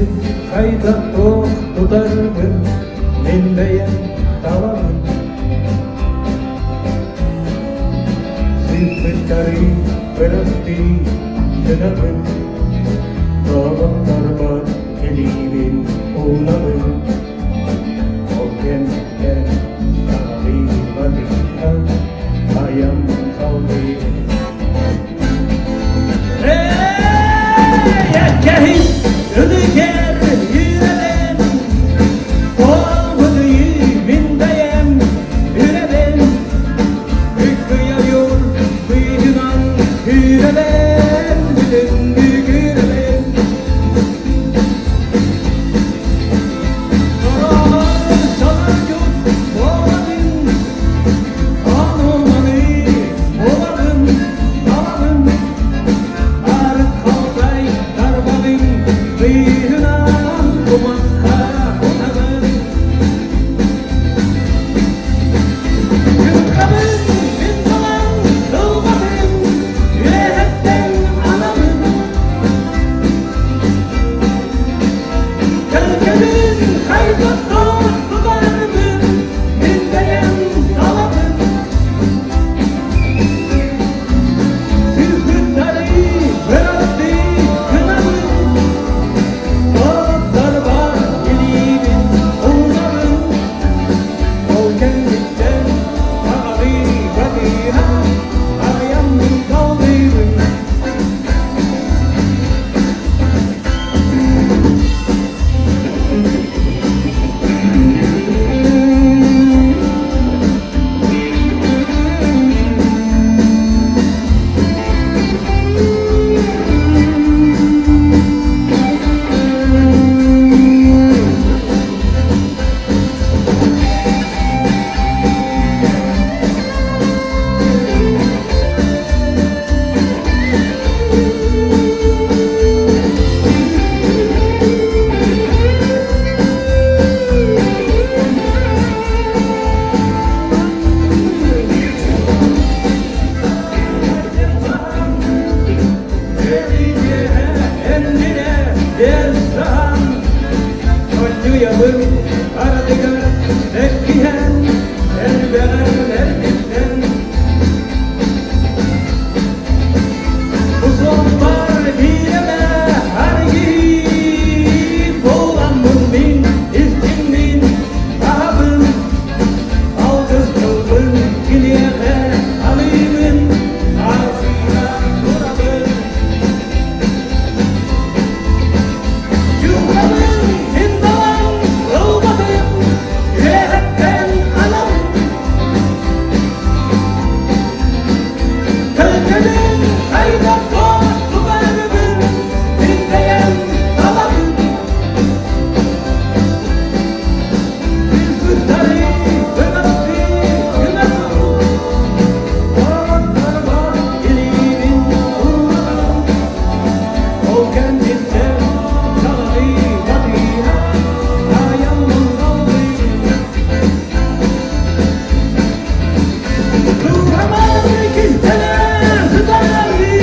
хайдах туох тутарбын мин бэйэм талабын. Сыппыттары бырастыы гынабын, доҕотторбор илиибин уунабын. Ол кэмтэн саҕалыыбатыха айан салгыы. Эй, кэһин! кэнниттэн талыы-талыыра айаммын аллыыбын. Тураманы кистэлэ сытары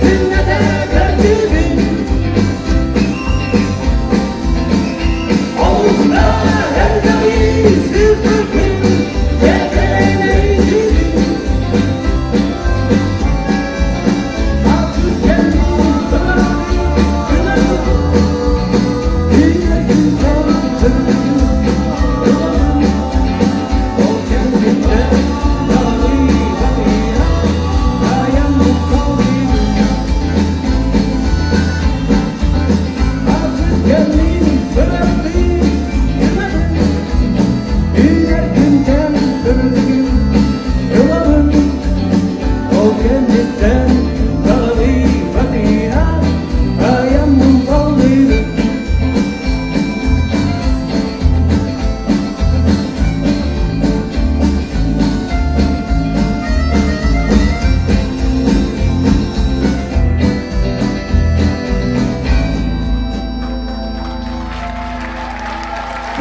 күннэтэ көрдүүбүн. Олуһуна элбэҕи сырдыкпын, кэккэлэйдиибин. Ол кэнниттэн талыы-батыыра айаммын салгыыбын.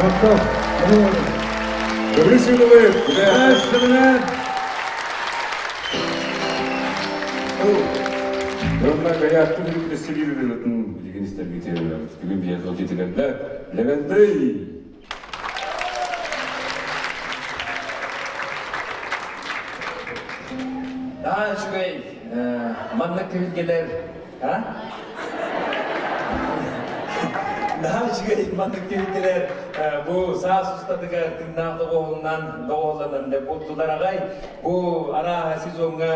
Махтал. Добрый сюдовый. Онна каяттын үрүк ырыатын билигин истэргитер бүгүн биһиэхэ отитилэрдэ Левентей. Наһаа үчүгэй маннык түһүлгэлэр а? Наһаа үчүгэй маннык түһүлгэлэр бу саас устатыгар тыыннаах доҕуһунан доҕуһулланан буолдулар аҕай. Бу арааһа сезоҥҥа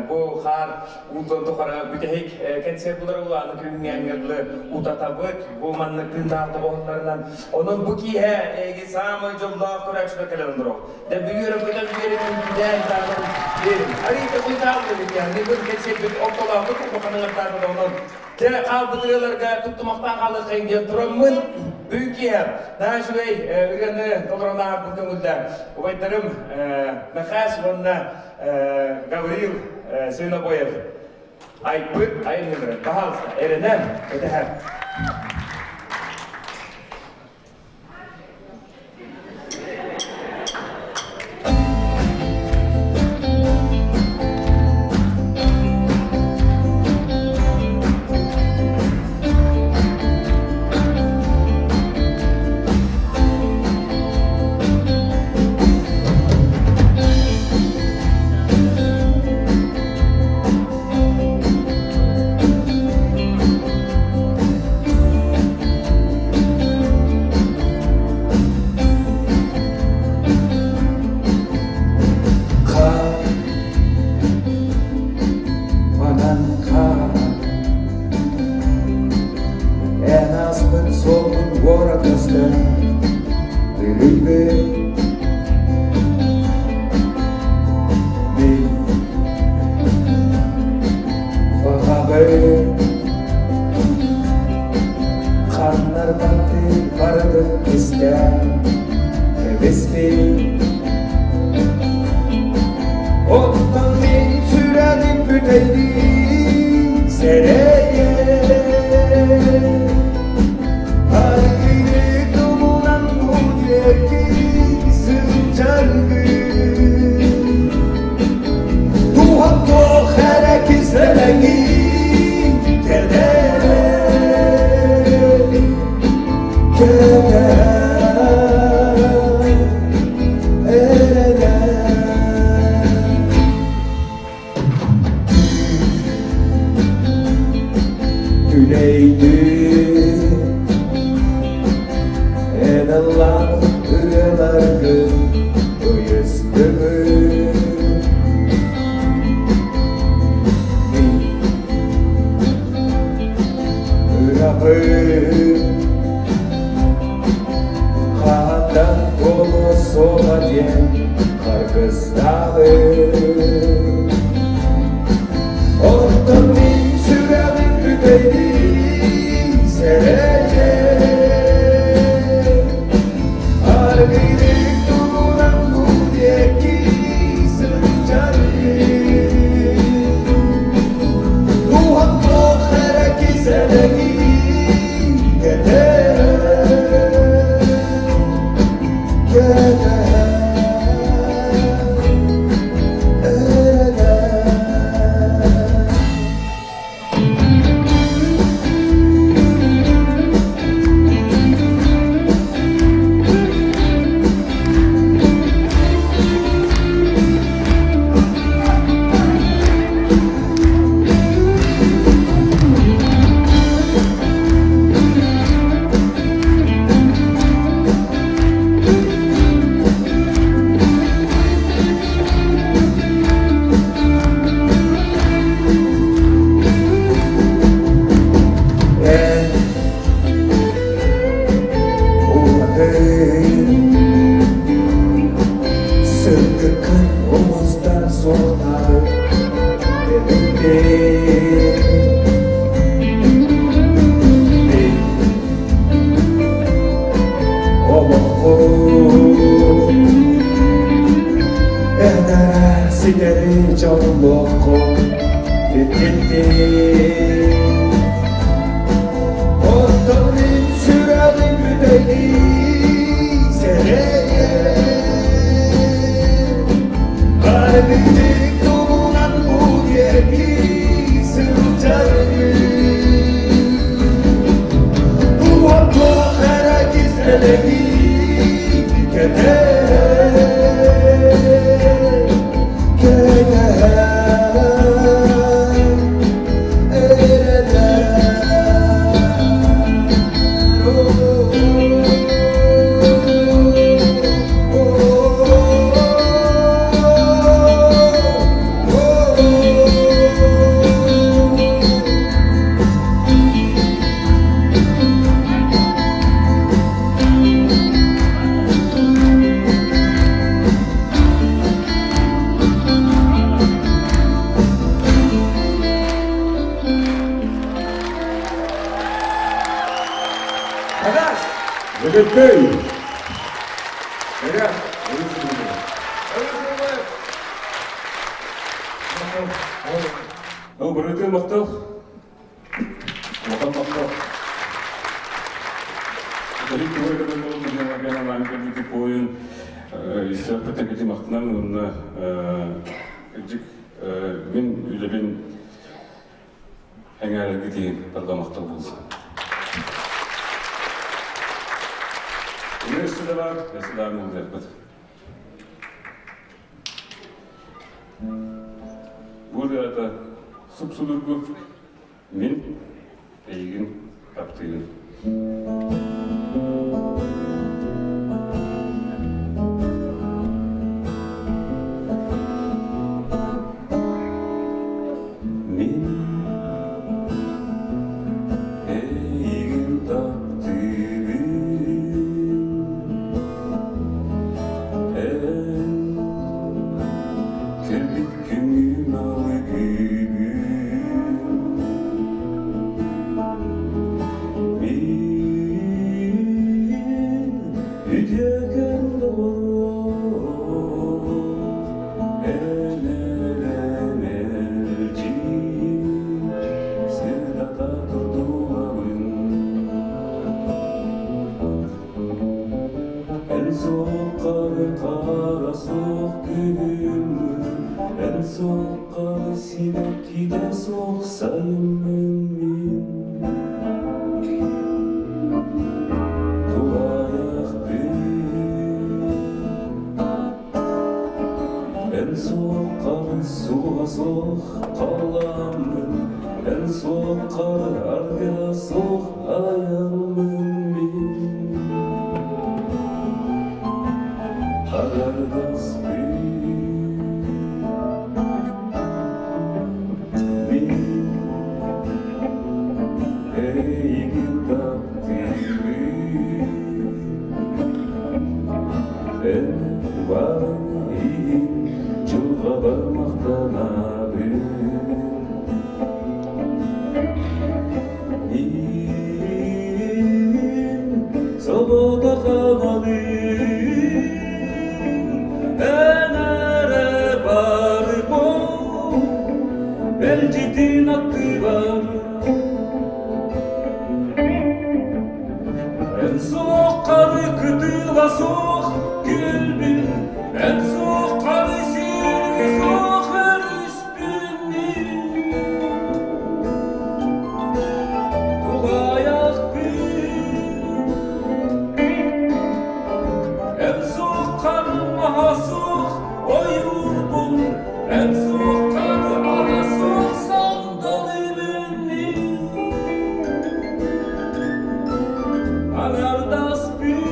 бу хаар уутун тухары бүтэһик кэнсиэр булар улааны күҥҥээҥҥэ дылы утатабыт. Бу маннык тыыннаах доҕоһуннарынан. Онон бу киэһэ эһиги саамай дьоллоох көрөөччүлэр кэлэн олорох. Дэ бүгүөрэ көтөн биэрин үҥкүүлээн таанан биэрин. Арыйда куйтааллыбыт яһны бу кэнсиэрбит ортолоохтук улаханыңардаабыт онон Дьэ, хаалбыт ырыаларга туттумахтаан хаалыаххайын диэн тураммын, бүгүн киэһэ наһаа үчүгэй ырыаны толорон ааһарбын көҥүллээн убайдарым Мэхээс уонна Гаврил Свинобоев айбыт айымньыларын, пожалуйста, эрэнэн, кэтэһэр. Манан хаан Эн аспыт суолун уора көстөн Бүрүйбүт Мин баҕабын Ханнарбаты барытын истэн кэбиспит Оттон мин сүрэҕим бүтэйдии сэрэйэр Аргыйы туһунан бу диэки сылдьаргын Туһан туох эрэ кистэлэҥин кэдэрэ кэдэрэ эрэнэ Түлэйдир эн ыллаабыт ырыаларгын ыйыстыгын Мин ырабын хаһан буолуо суоҕа диэн харгыстаабын Оттон мин сүрэҕим бүтэйдии сэрэйэр Аргыйдык тугунан бу диэки сылдьарый Дууһам туох эрэ кисэ кисрэлэги кэтэһэр, кэтэһэр, эрэнэр. Эн ураты Сырдыккын умустар суохтаабыт эбиппин. Мин олохпун эн эрэ ситэри дьоллооххун итинник. Оттон мин сүрэҕим бүтэйдии сэрэйэр. Аргыйдык тугунан бу диэки сылдьаргын. Уоттуох эрэ кистэлэҥи кэтэр, кэтэһэр. Агас! Лөгөттөй! Ага. Ол бырытын махтал. Улахан махтал. Бэһик тугу кытын болун диэн анаан кэлбити буойун исраппыта кити махтанан уонна кырдьык мин үлэбин эҥээрэргитигин барҕа махтал буолsun. Өссө да бар, өссө даҕаны ыллыахпыт. Бу ырыата суп-судургу мин эйигин таптыыбын. Мин эйигин таптыыбын Эн кэлбит күнүм алгыыбын Мин. Кытыла суох күлбүн, эн суох хары сиргэ суох өрүспүн мин. Тулаайахпын, эн суох хармаһа суох ойуурбун, эн суох хары ара суох сандалыбын мин. Аҥардаспын.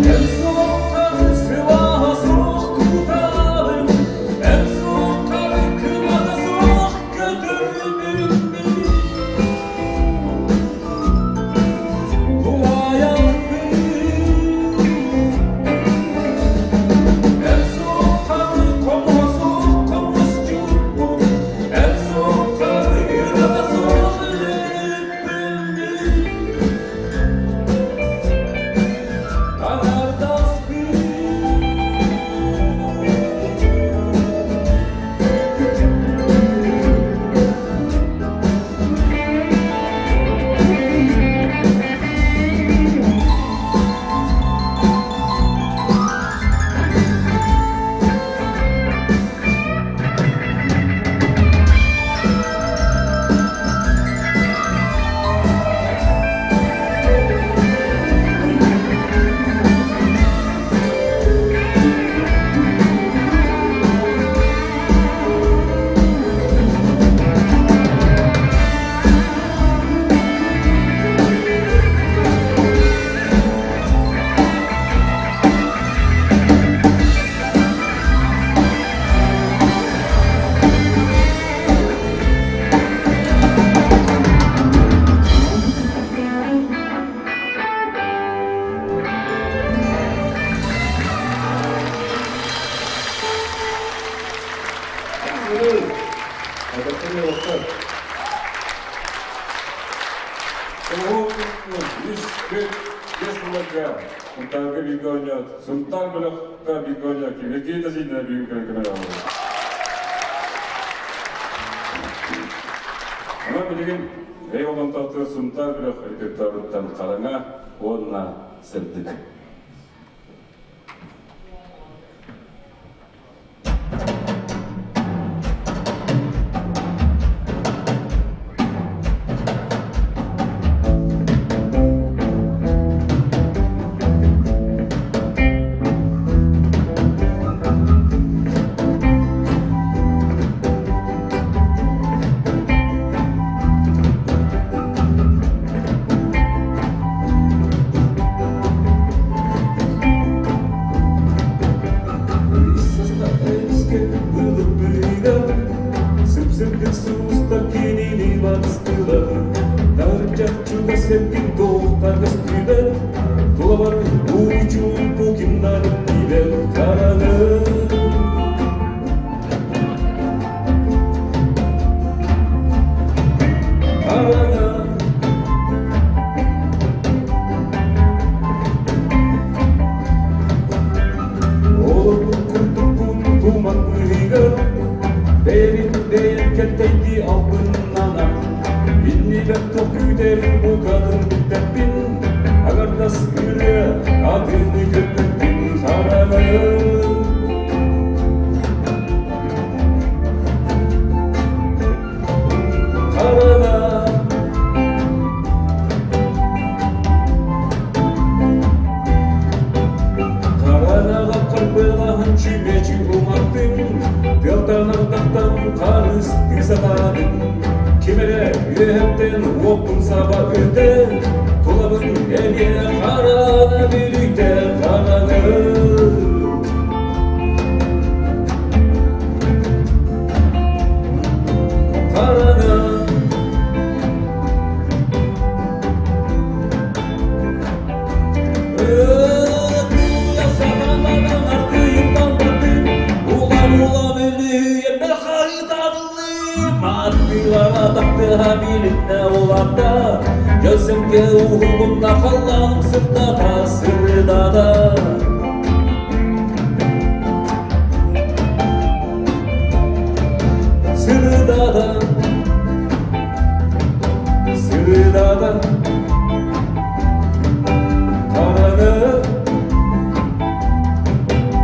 Эн суоххар сылааһа суох кутаабын, эн суоххар кыната суох көтөрбүн мин. Тулаайахпын. Эн суоххар хомуһа суох хомусчуппун, эн суоххар ырата суох ырыаппын мин. Аҥардаспын. Үс күн бес буларга Сунтаарга бииргэ оонньоот, Сунтаар бөлөххө бииргэ оонньоот Кимиргиэ да бүгүн кэлэн көмөлөһөбүт. Онон билигин эй олонтоохтор Сунтаар бөлөх репертуарыттан хараҥа уонна сырдык. Сып-сырдык сулустар кинини батыстылар, Таһырдьа чугас эргин туохтан көстүбэт, Тулабар уу-чуумпу кимнан тиибэт хараҥа. Хараҥа. Олорбут курдукпун туман быыһыгар, Бэйэбин бэйэм кэлтэйдии албыннанан, Иннибэр туох күүтэрин букатын билбэппин, Аҥардас ырыа атыны көрбөппүн хараҥа. Хараҥа. Хараҥаҕа харбыалаһан чүмэчи уматтым, Тыалтан ардахтан харыстыы сатаатым. Ким эрэ үөһэттэн уоппун саба үрдэ, Тулабын эмиэ хараҥа бүрүйдэ хараҥа. Түһүлгэ уһугунна халлааным сырдата сырдата Сырдата Сырдата Хараҥа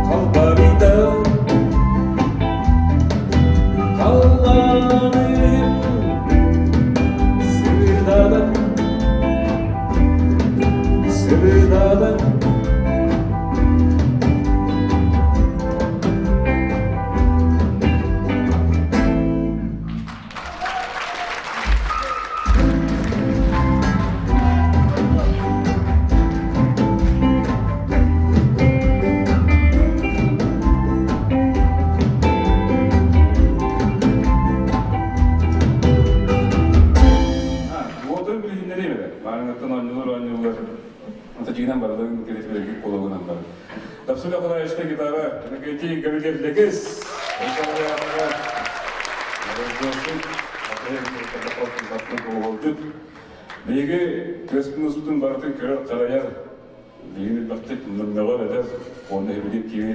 халбарыйда Халлааным сырдата Сырдата Уотун билиһиннэриэм эрэ. Маарыҥҥыттан оонньуулар оонньуулар. Антачыгынан барыларын кэлэтибэргит буолугунан бар. Тапсыла Николаевичка гитара, Иннокентий Гаврильев Лекес. Биһиги көспүн барытын көрөр харайар, биһигини элбэхтик мөҕөр этэр, уонна эбилик киһи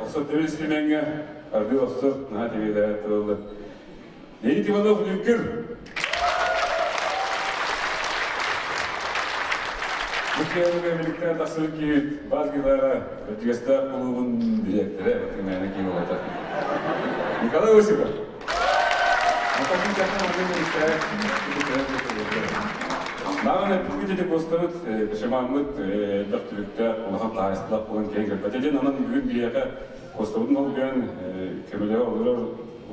Охсор төбө истимэҥҥэ аргы охсор наһаа тибиэлээх тыллар. Леонид Иванов Лүҥкүр. Бу киэһэ биликтэн тахсыбыт киһи бас гитара Бэрдьигэстээх кулуубун дириэктэрэ Тымээнэ киһи буолбатах. Николай Осипов. Наҕан эппиккит ити куостабыт, шамаммыт элбэх түбүктээх, улахан хаһаайыстыбалаах буолан киһи кэлбэтэ диэн онон бүгүн биһиэхэ куостабытын олгуйан көмөлөһө олорор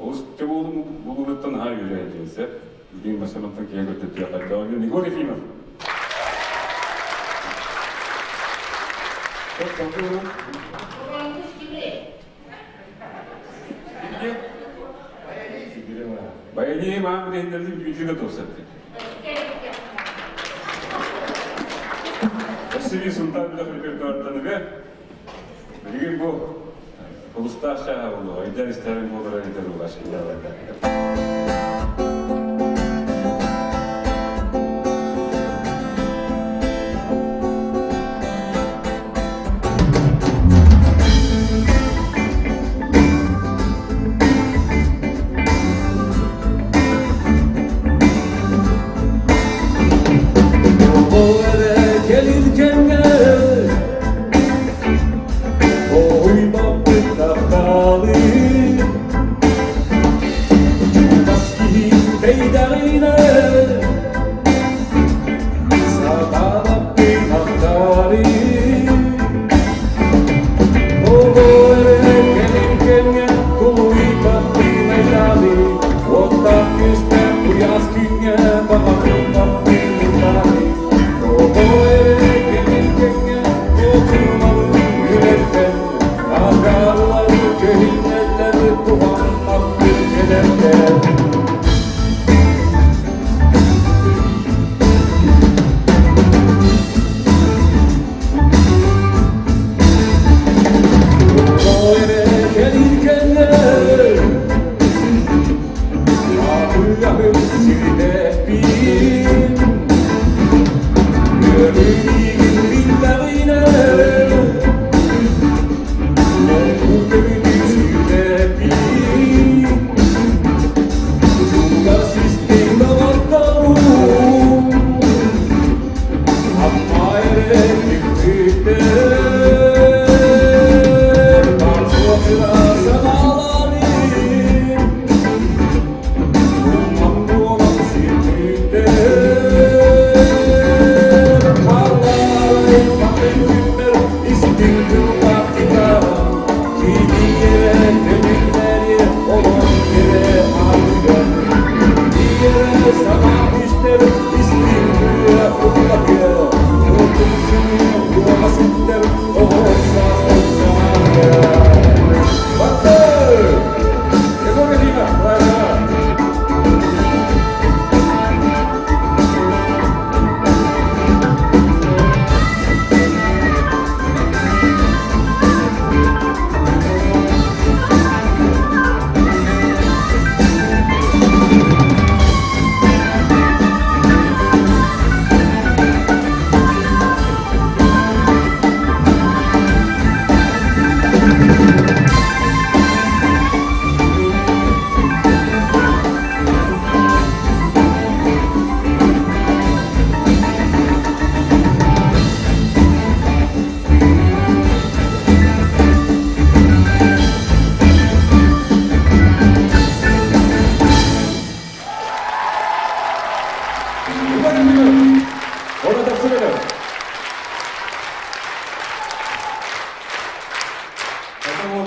олус булууруттан наһаа үөрэ диэн сөп. Бүгүн машинаттан киһи көрдөттүөххэ. Егор Ефимов. Баянии маам билиһиннэрдим бүтүүгэ туосатты. Василий Сунтан билэх репертуартаныга билигин бу Улустаах чааһа буолуо, өйдөөн истэрин буолара өйдөр улаш. Келин кэмҥэ Уйбаппыт тапталы Чугас киһи бэйдэҕинэ Сатаабаппын ахтары Тоҕо эрэ кэлин кэмҥэ Тулуйбаппын айталы Уоттаах күстээх куйаас күҥҥэ Баҕарбаппын ытаары Тоҕо эрэ кэлин кэмҥэ Үрэттэн агарылар көһүннэллэр туһаммаппын эдэрдэр Тоҕо эрэ кэлин кэннэ Аһыаһын сирдэппин Үөрүүгүн билбэҕинэ Муҥкук сирдэппин.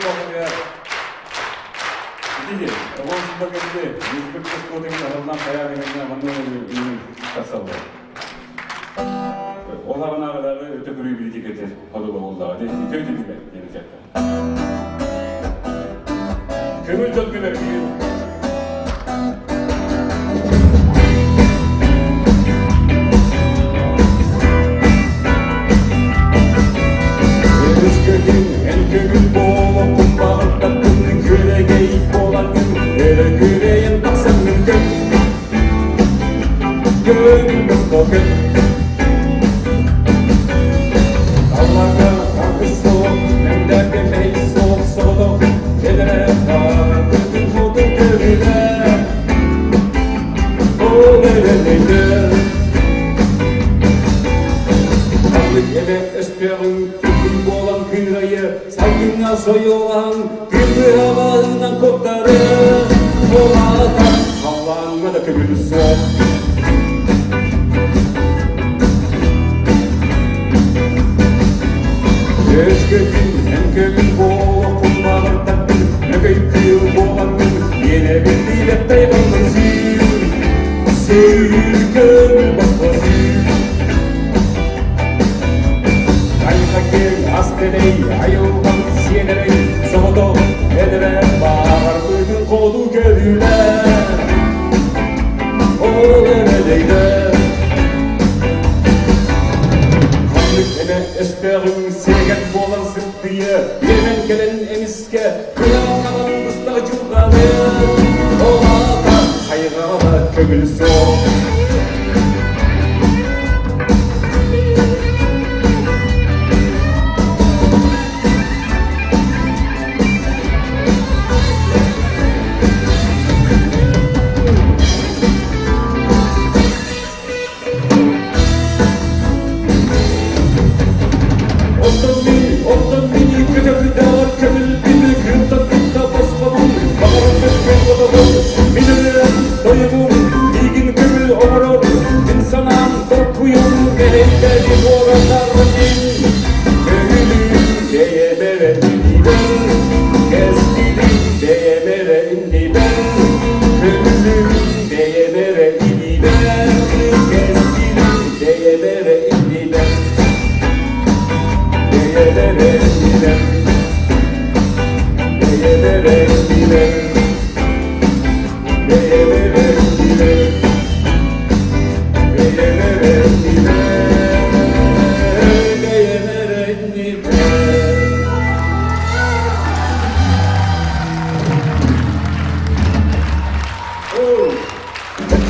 Олохтоохторугар ити оҕо сылларга музыка оскуолатын аһыллан хайаан эмэннэ манна тахсаллар. Ол аҕынааҕыдааҕы өтө көрүү билитикэтэ ходула буоллаҕа дии үтүө түмүгэ диэн этиэххэ. Көҥүл дьон көмөргүүр. Өрүскөтүн эн көҥүл буолуоххун баҕардаххын күөрэгэй буолаҥҥын өрө күрэйэн тахсаҥҥын көр көҥүл босхо көр Алларга аргыс суох, мэндэргэ мэй суох соҕотох кэлэрэ баҕарбытын хоту көрүлэ ол эрэн өйдөр Ханнык эмэ өстөөҕүҥ күн буолан кыырайы сайыҥҥа сойуолаһан күн быһаҕаһынан куттары Олаата халлааҥҥа да көҥүл суох. Өскөтүн эн көҥүл буолуоххун баҕардаххын, мөкөй кыыл буолаҥҥын, миэнэ биллибэт тайҕаҥҥын сүүр, сүүр көҥүл босхо сүүр. Айха киэҥ ас дэлэй, айылҕабыт сиэнэрэй, соҕотох эдэрэ баҕарбытын хоту көрүүлэр. Ол эрэдэйдэр. Ханнык эмэ өстөөҕүҥ сиэгэн буолан сыттыйа, үөмэн кэлэн эмискэ кыһалҕанан быстах дьылҕаны. Ол аата хайҕаҕа көҥүл суох. Оттон мин, оттон мин көтөрдөөҕөр көмүл били кыымтан кытта босхобун, баҕарым көспүт бодобун, мин ырыам, тойугум, миигин көмүл оҥорор, мин санаам, толкуйум, мэһэйдэри буоратар мин. Көҥүлүм бэйэбэр иннибэр, кэскилим бэйэбэр иннибэр, көҥүлүм бэйэбэр иннибэр, кэскилим бэйэбэр иннибэр, бэйэбэр иннибэр, бэйэбэр иннибэр, бэйэбэр иннибэр, бэйэбэр иннибэр, бэйэбэр иннибэр. Оо,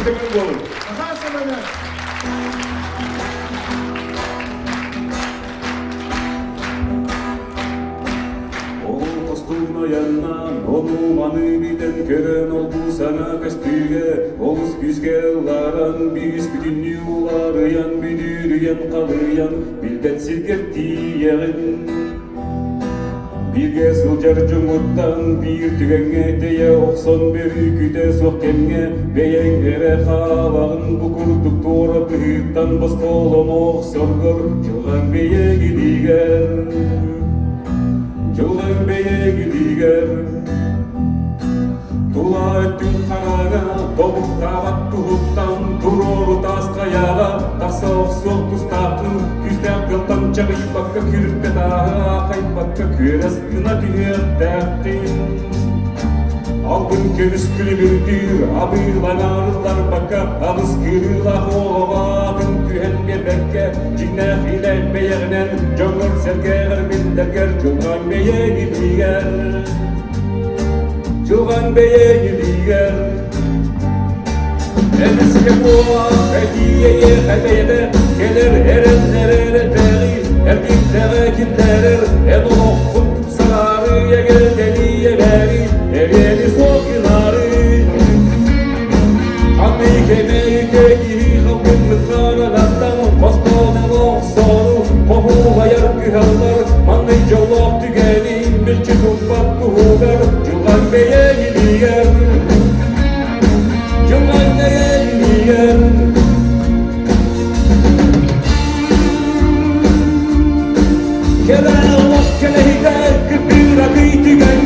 көмүл буолун. Аха сыманы. Ол тостуун айаннаан, ону-маны билэн көрөн ол-бу саҥа көстүүгэ олус күүскэ ылларан, бүүс бүтүннүү уларыйан, бүдүрүйэн халыйан, билбэт сиргэр тиийэҕин. Бииргэ сылдьар дьоҥҥуттан биир түгэҥҥэ тэйэ охсон бөрүкүтэ суох кэмҥэ бэйэҥ эрэ хаалаҕын бу курдук туора быһыыттан босхолоно охсоргор дьылҕаҥ бэйэҥ илиигэр дьылҕаҥ бэйэҥ илиигэр Тула өттүн хараҥа тобуктаабат туһуттан туруору таас хайаҕа тахса охсуох тустааххын күүстээх тылтан чаҕыйбакка күрүппэ тааһы аахайбакка күөрэс гына түһүөхтээххин Албын көмүс күлүмүрдүүр абыылаҥаарылларбакка алыс кырыылаах оҕоҕоатын түһэн биэрбэккэ дьиҥнээх илэ бэйэҕинэн дьоҥҥор-сэргэҕэр биллэргэр дьылҕаҥ бэйэҥ илиигэр Дьылҕаҥ бэйэҥ илиигэр Эмискэ буолаах этиийэйиэхэ бэйэтэ кэлэр эрэннэрэр элбэҕи эргиттэҕэ киллэрэр эн олоххун тупсараары эгэлгэлии эриэни суох гынаары Ханный кэмэйгэ киһи халбыммыт харанаттан хостоон охсоору хоһулайар кыһаллар манный дьоллоох түгэни мүлчү туппат туһугар дьылҕаҥ бэйэҥ илиигэр дьылҕаҥ бэйэҥ илиигэр Кэлэ олох кэлэһитэ кыппыыракый түгэн.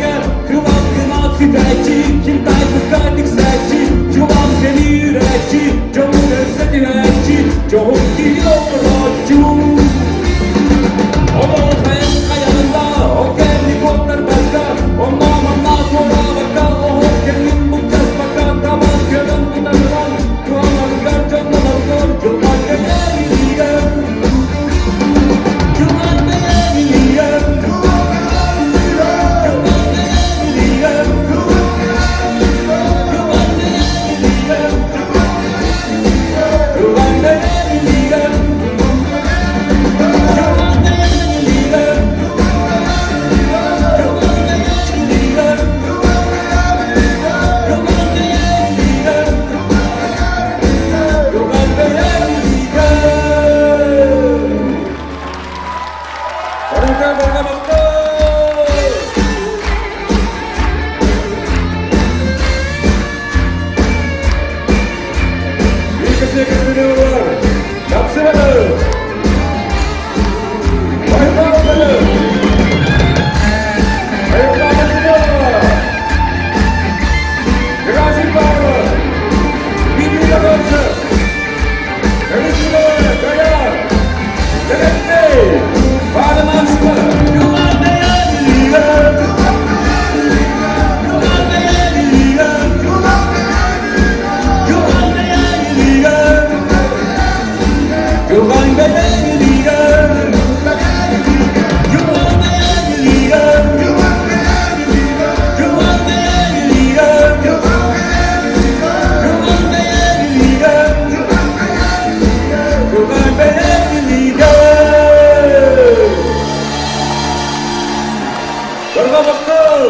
Барҕа махтал!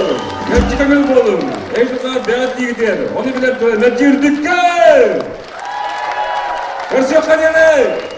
Мэлдьи көҥүл буолуҥ! Эй-тута бэҕэт диигитигэр, ону билэн туран мэлдьи үрдүккэ! Көрсүөххэ диэри!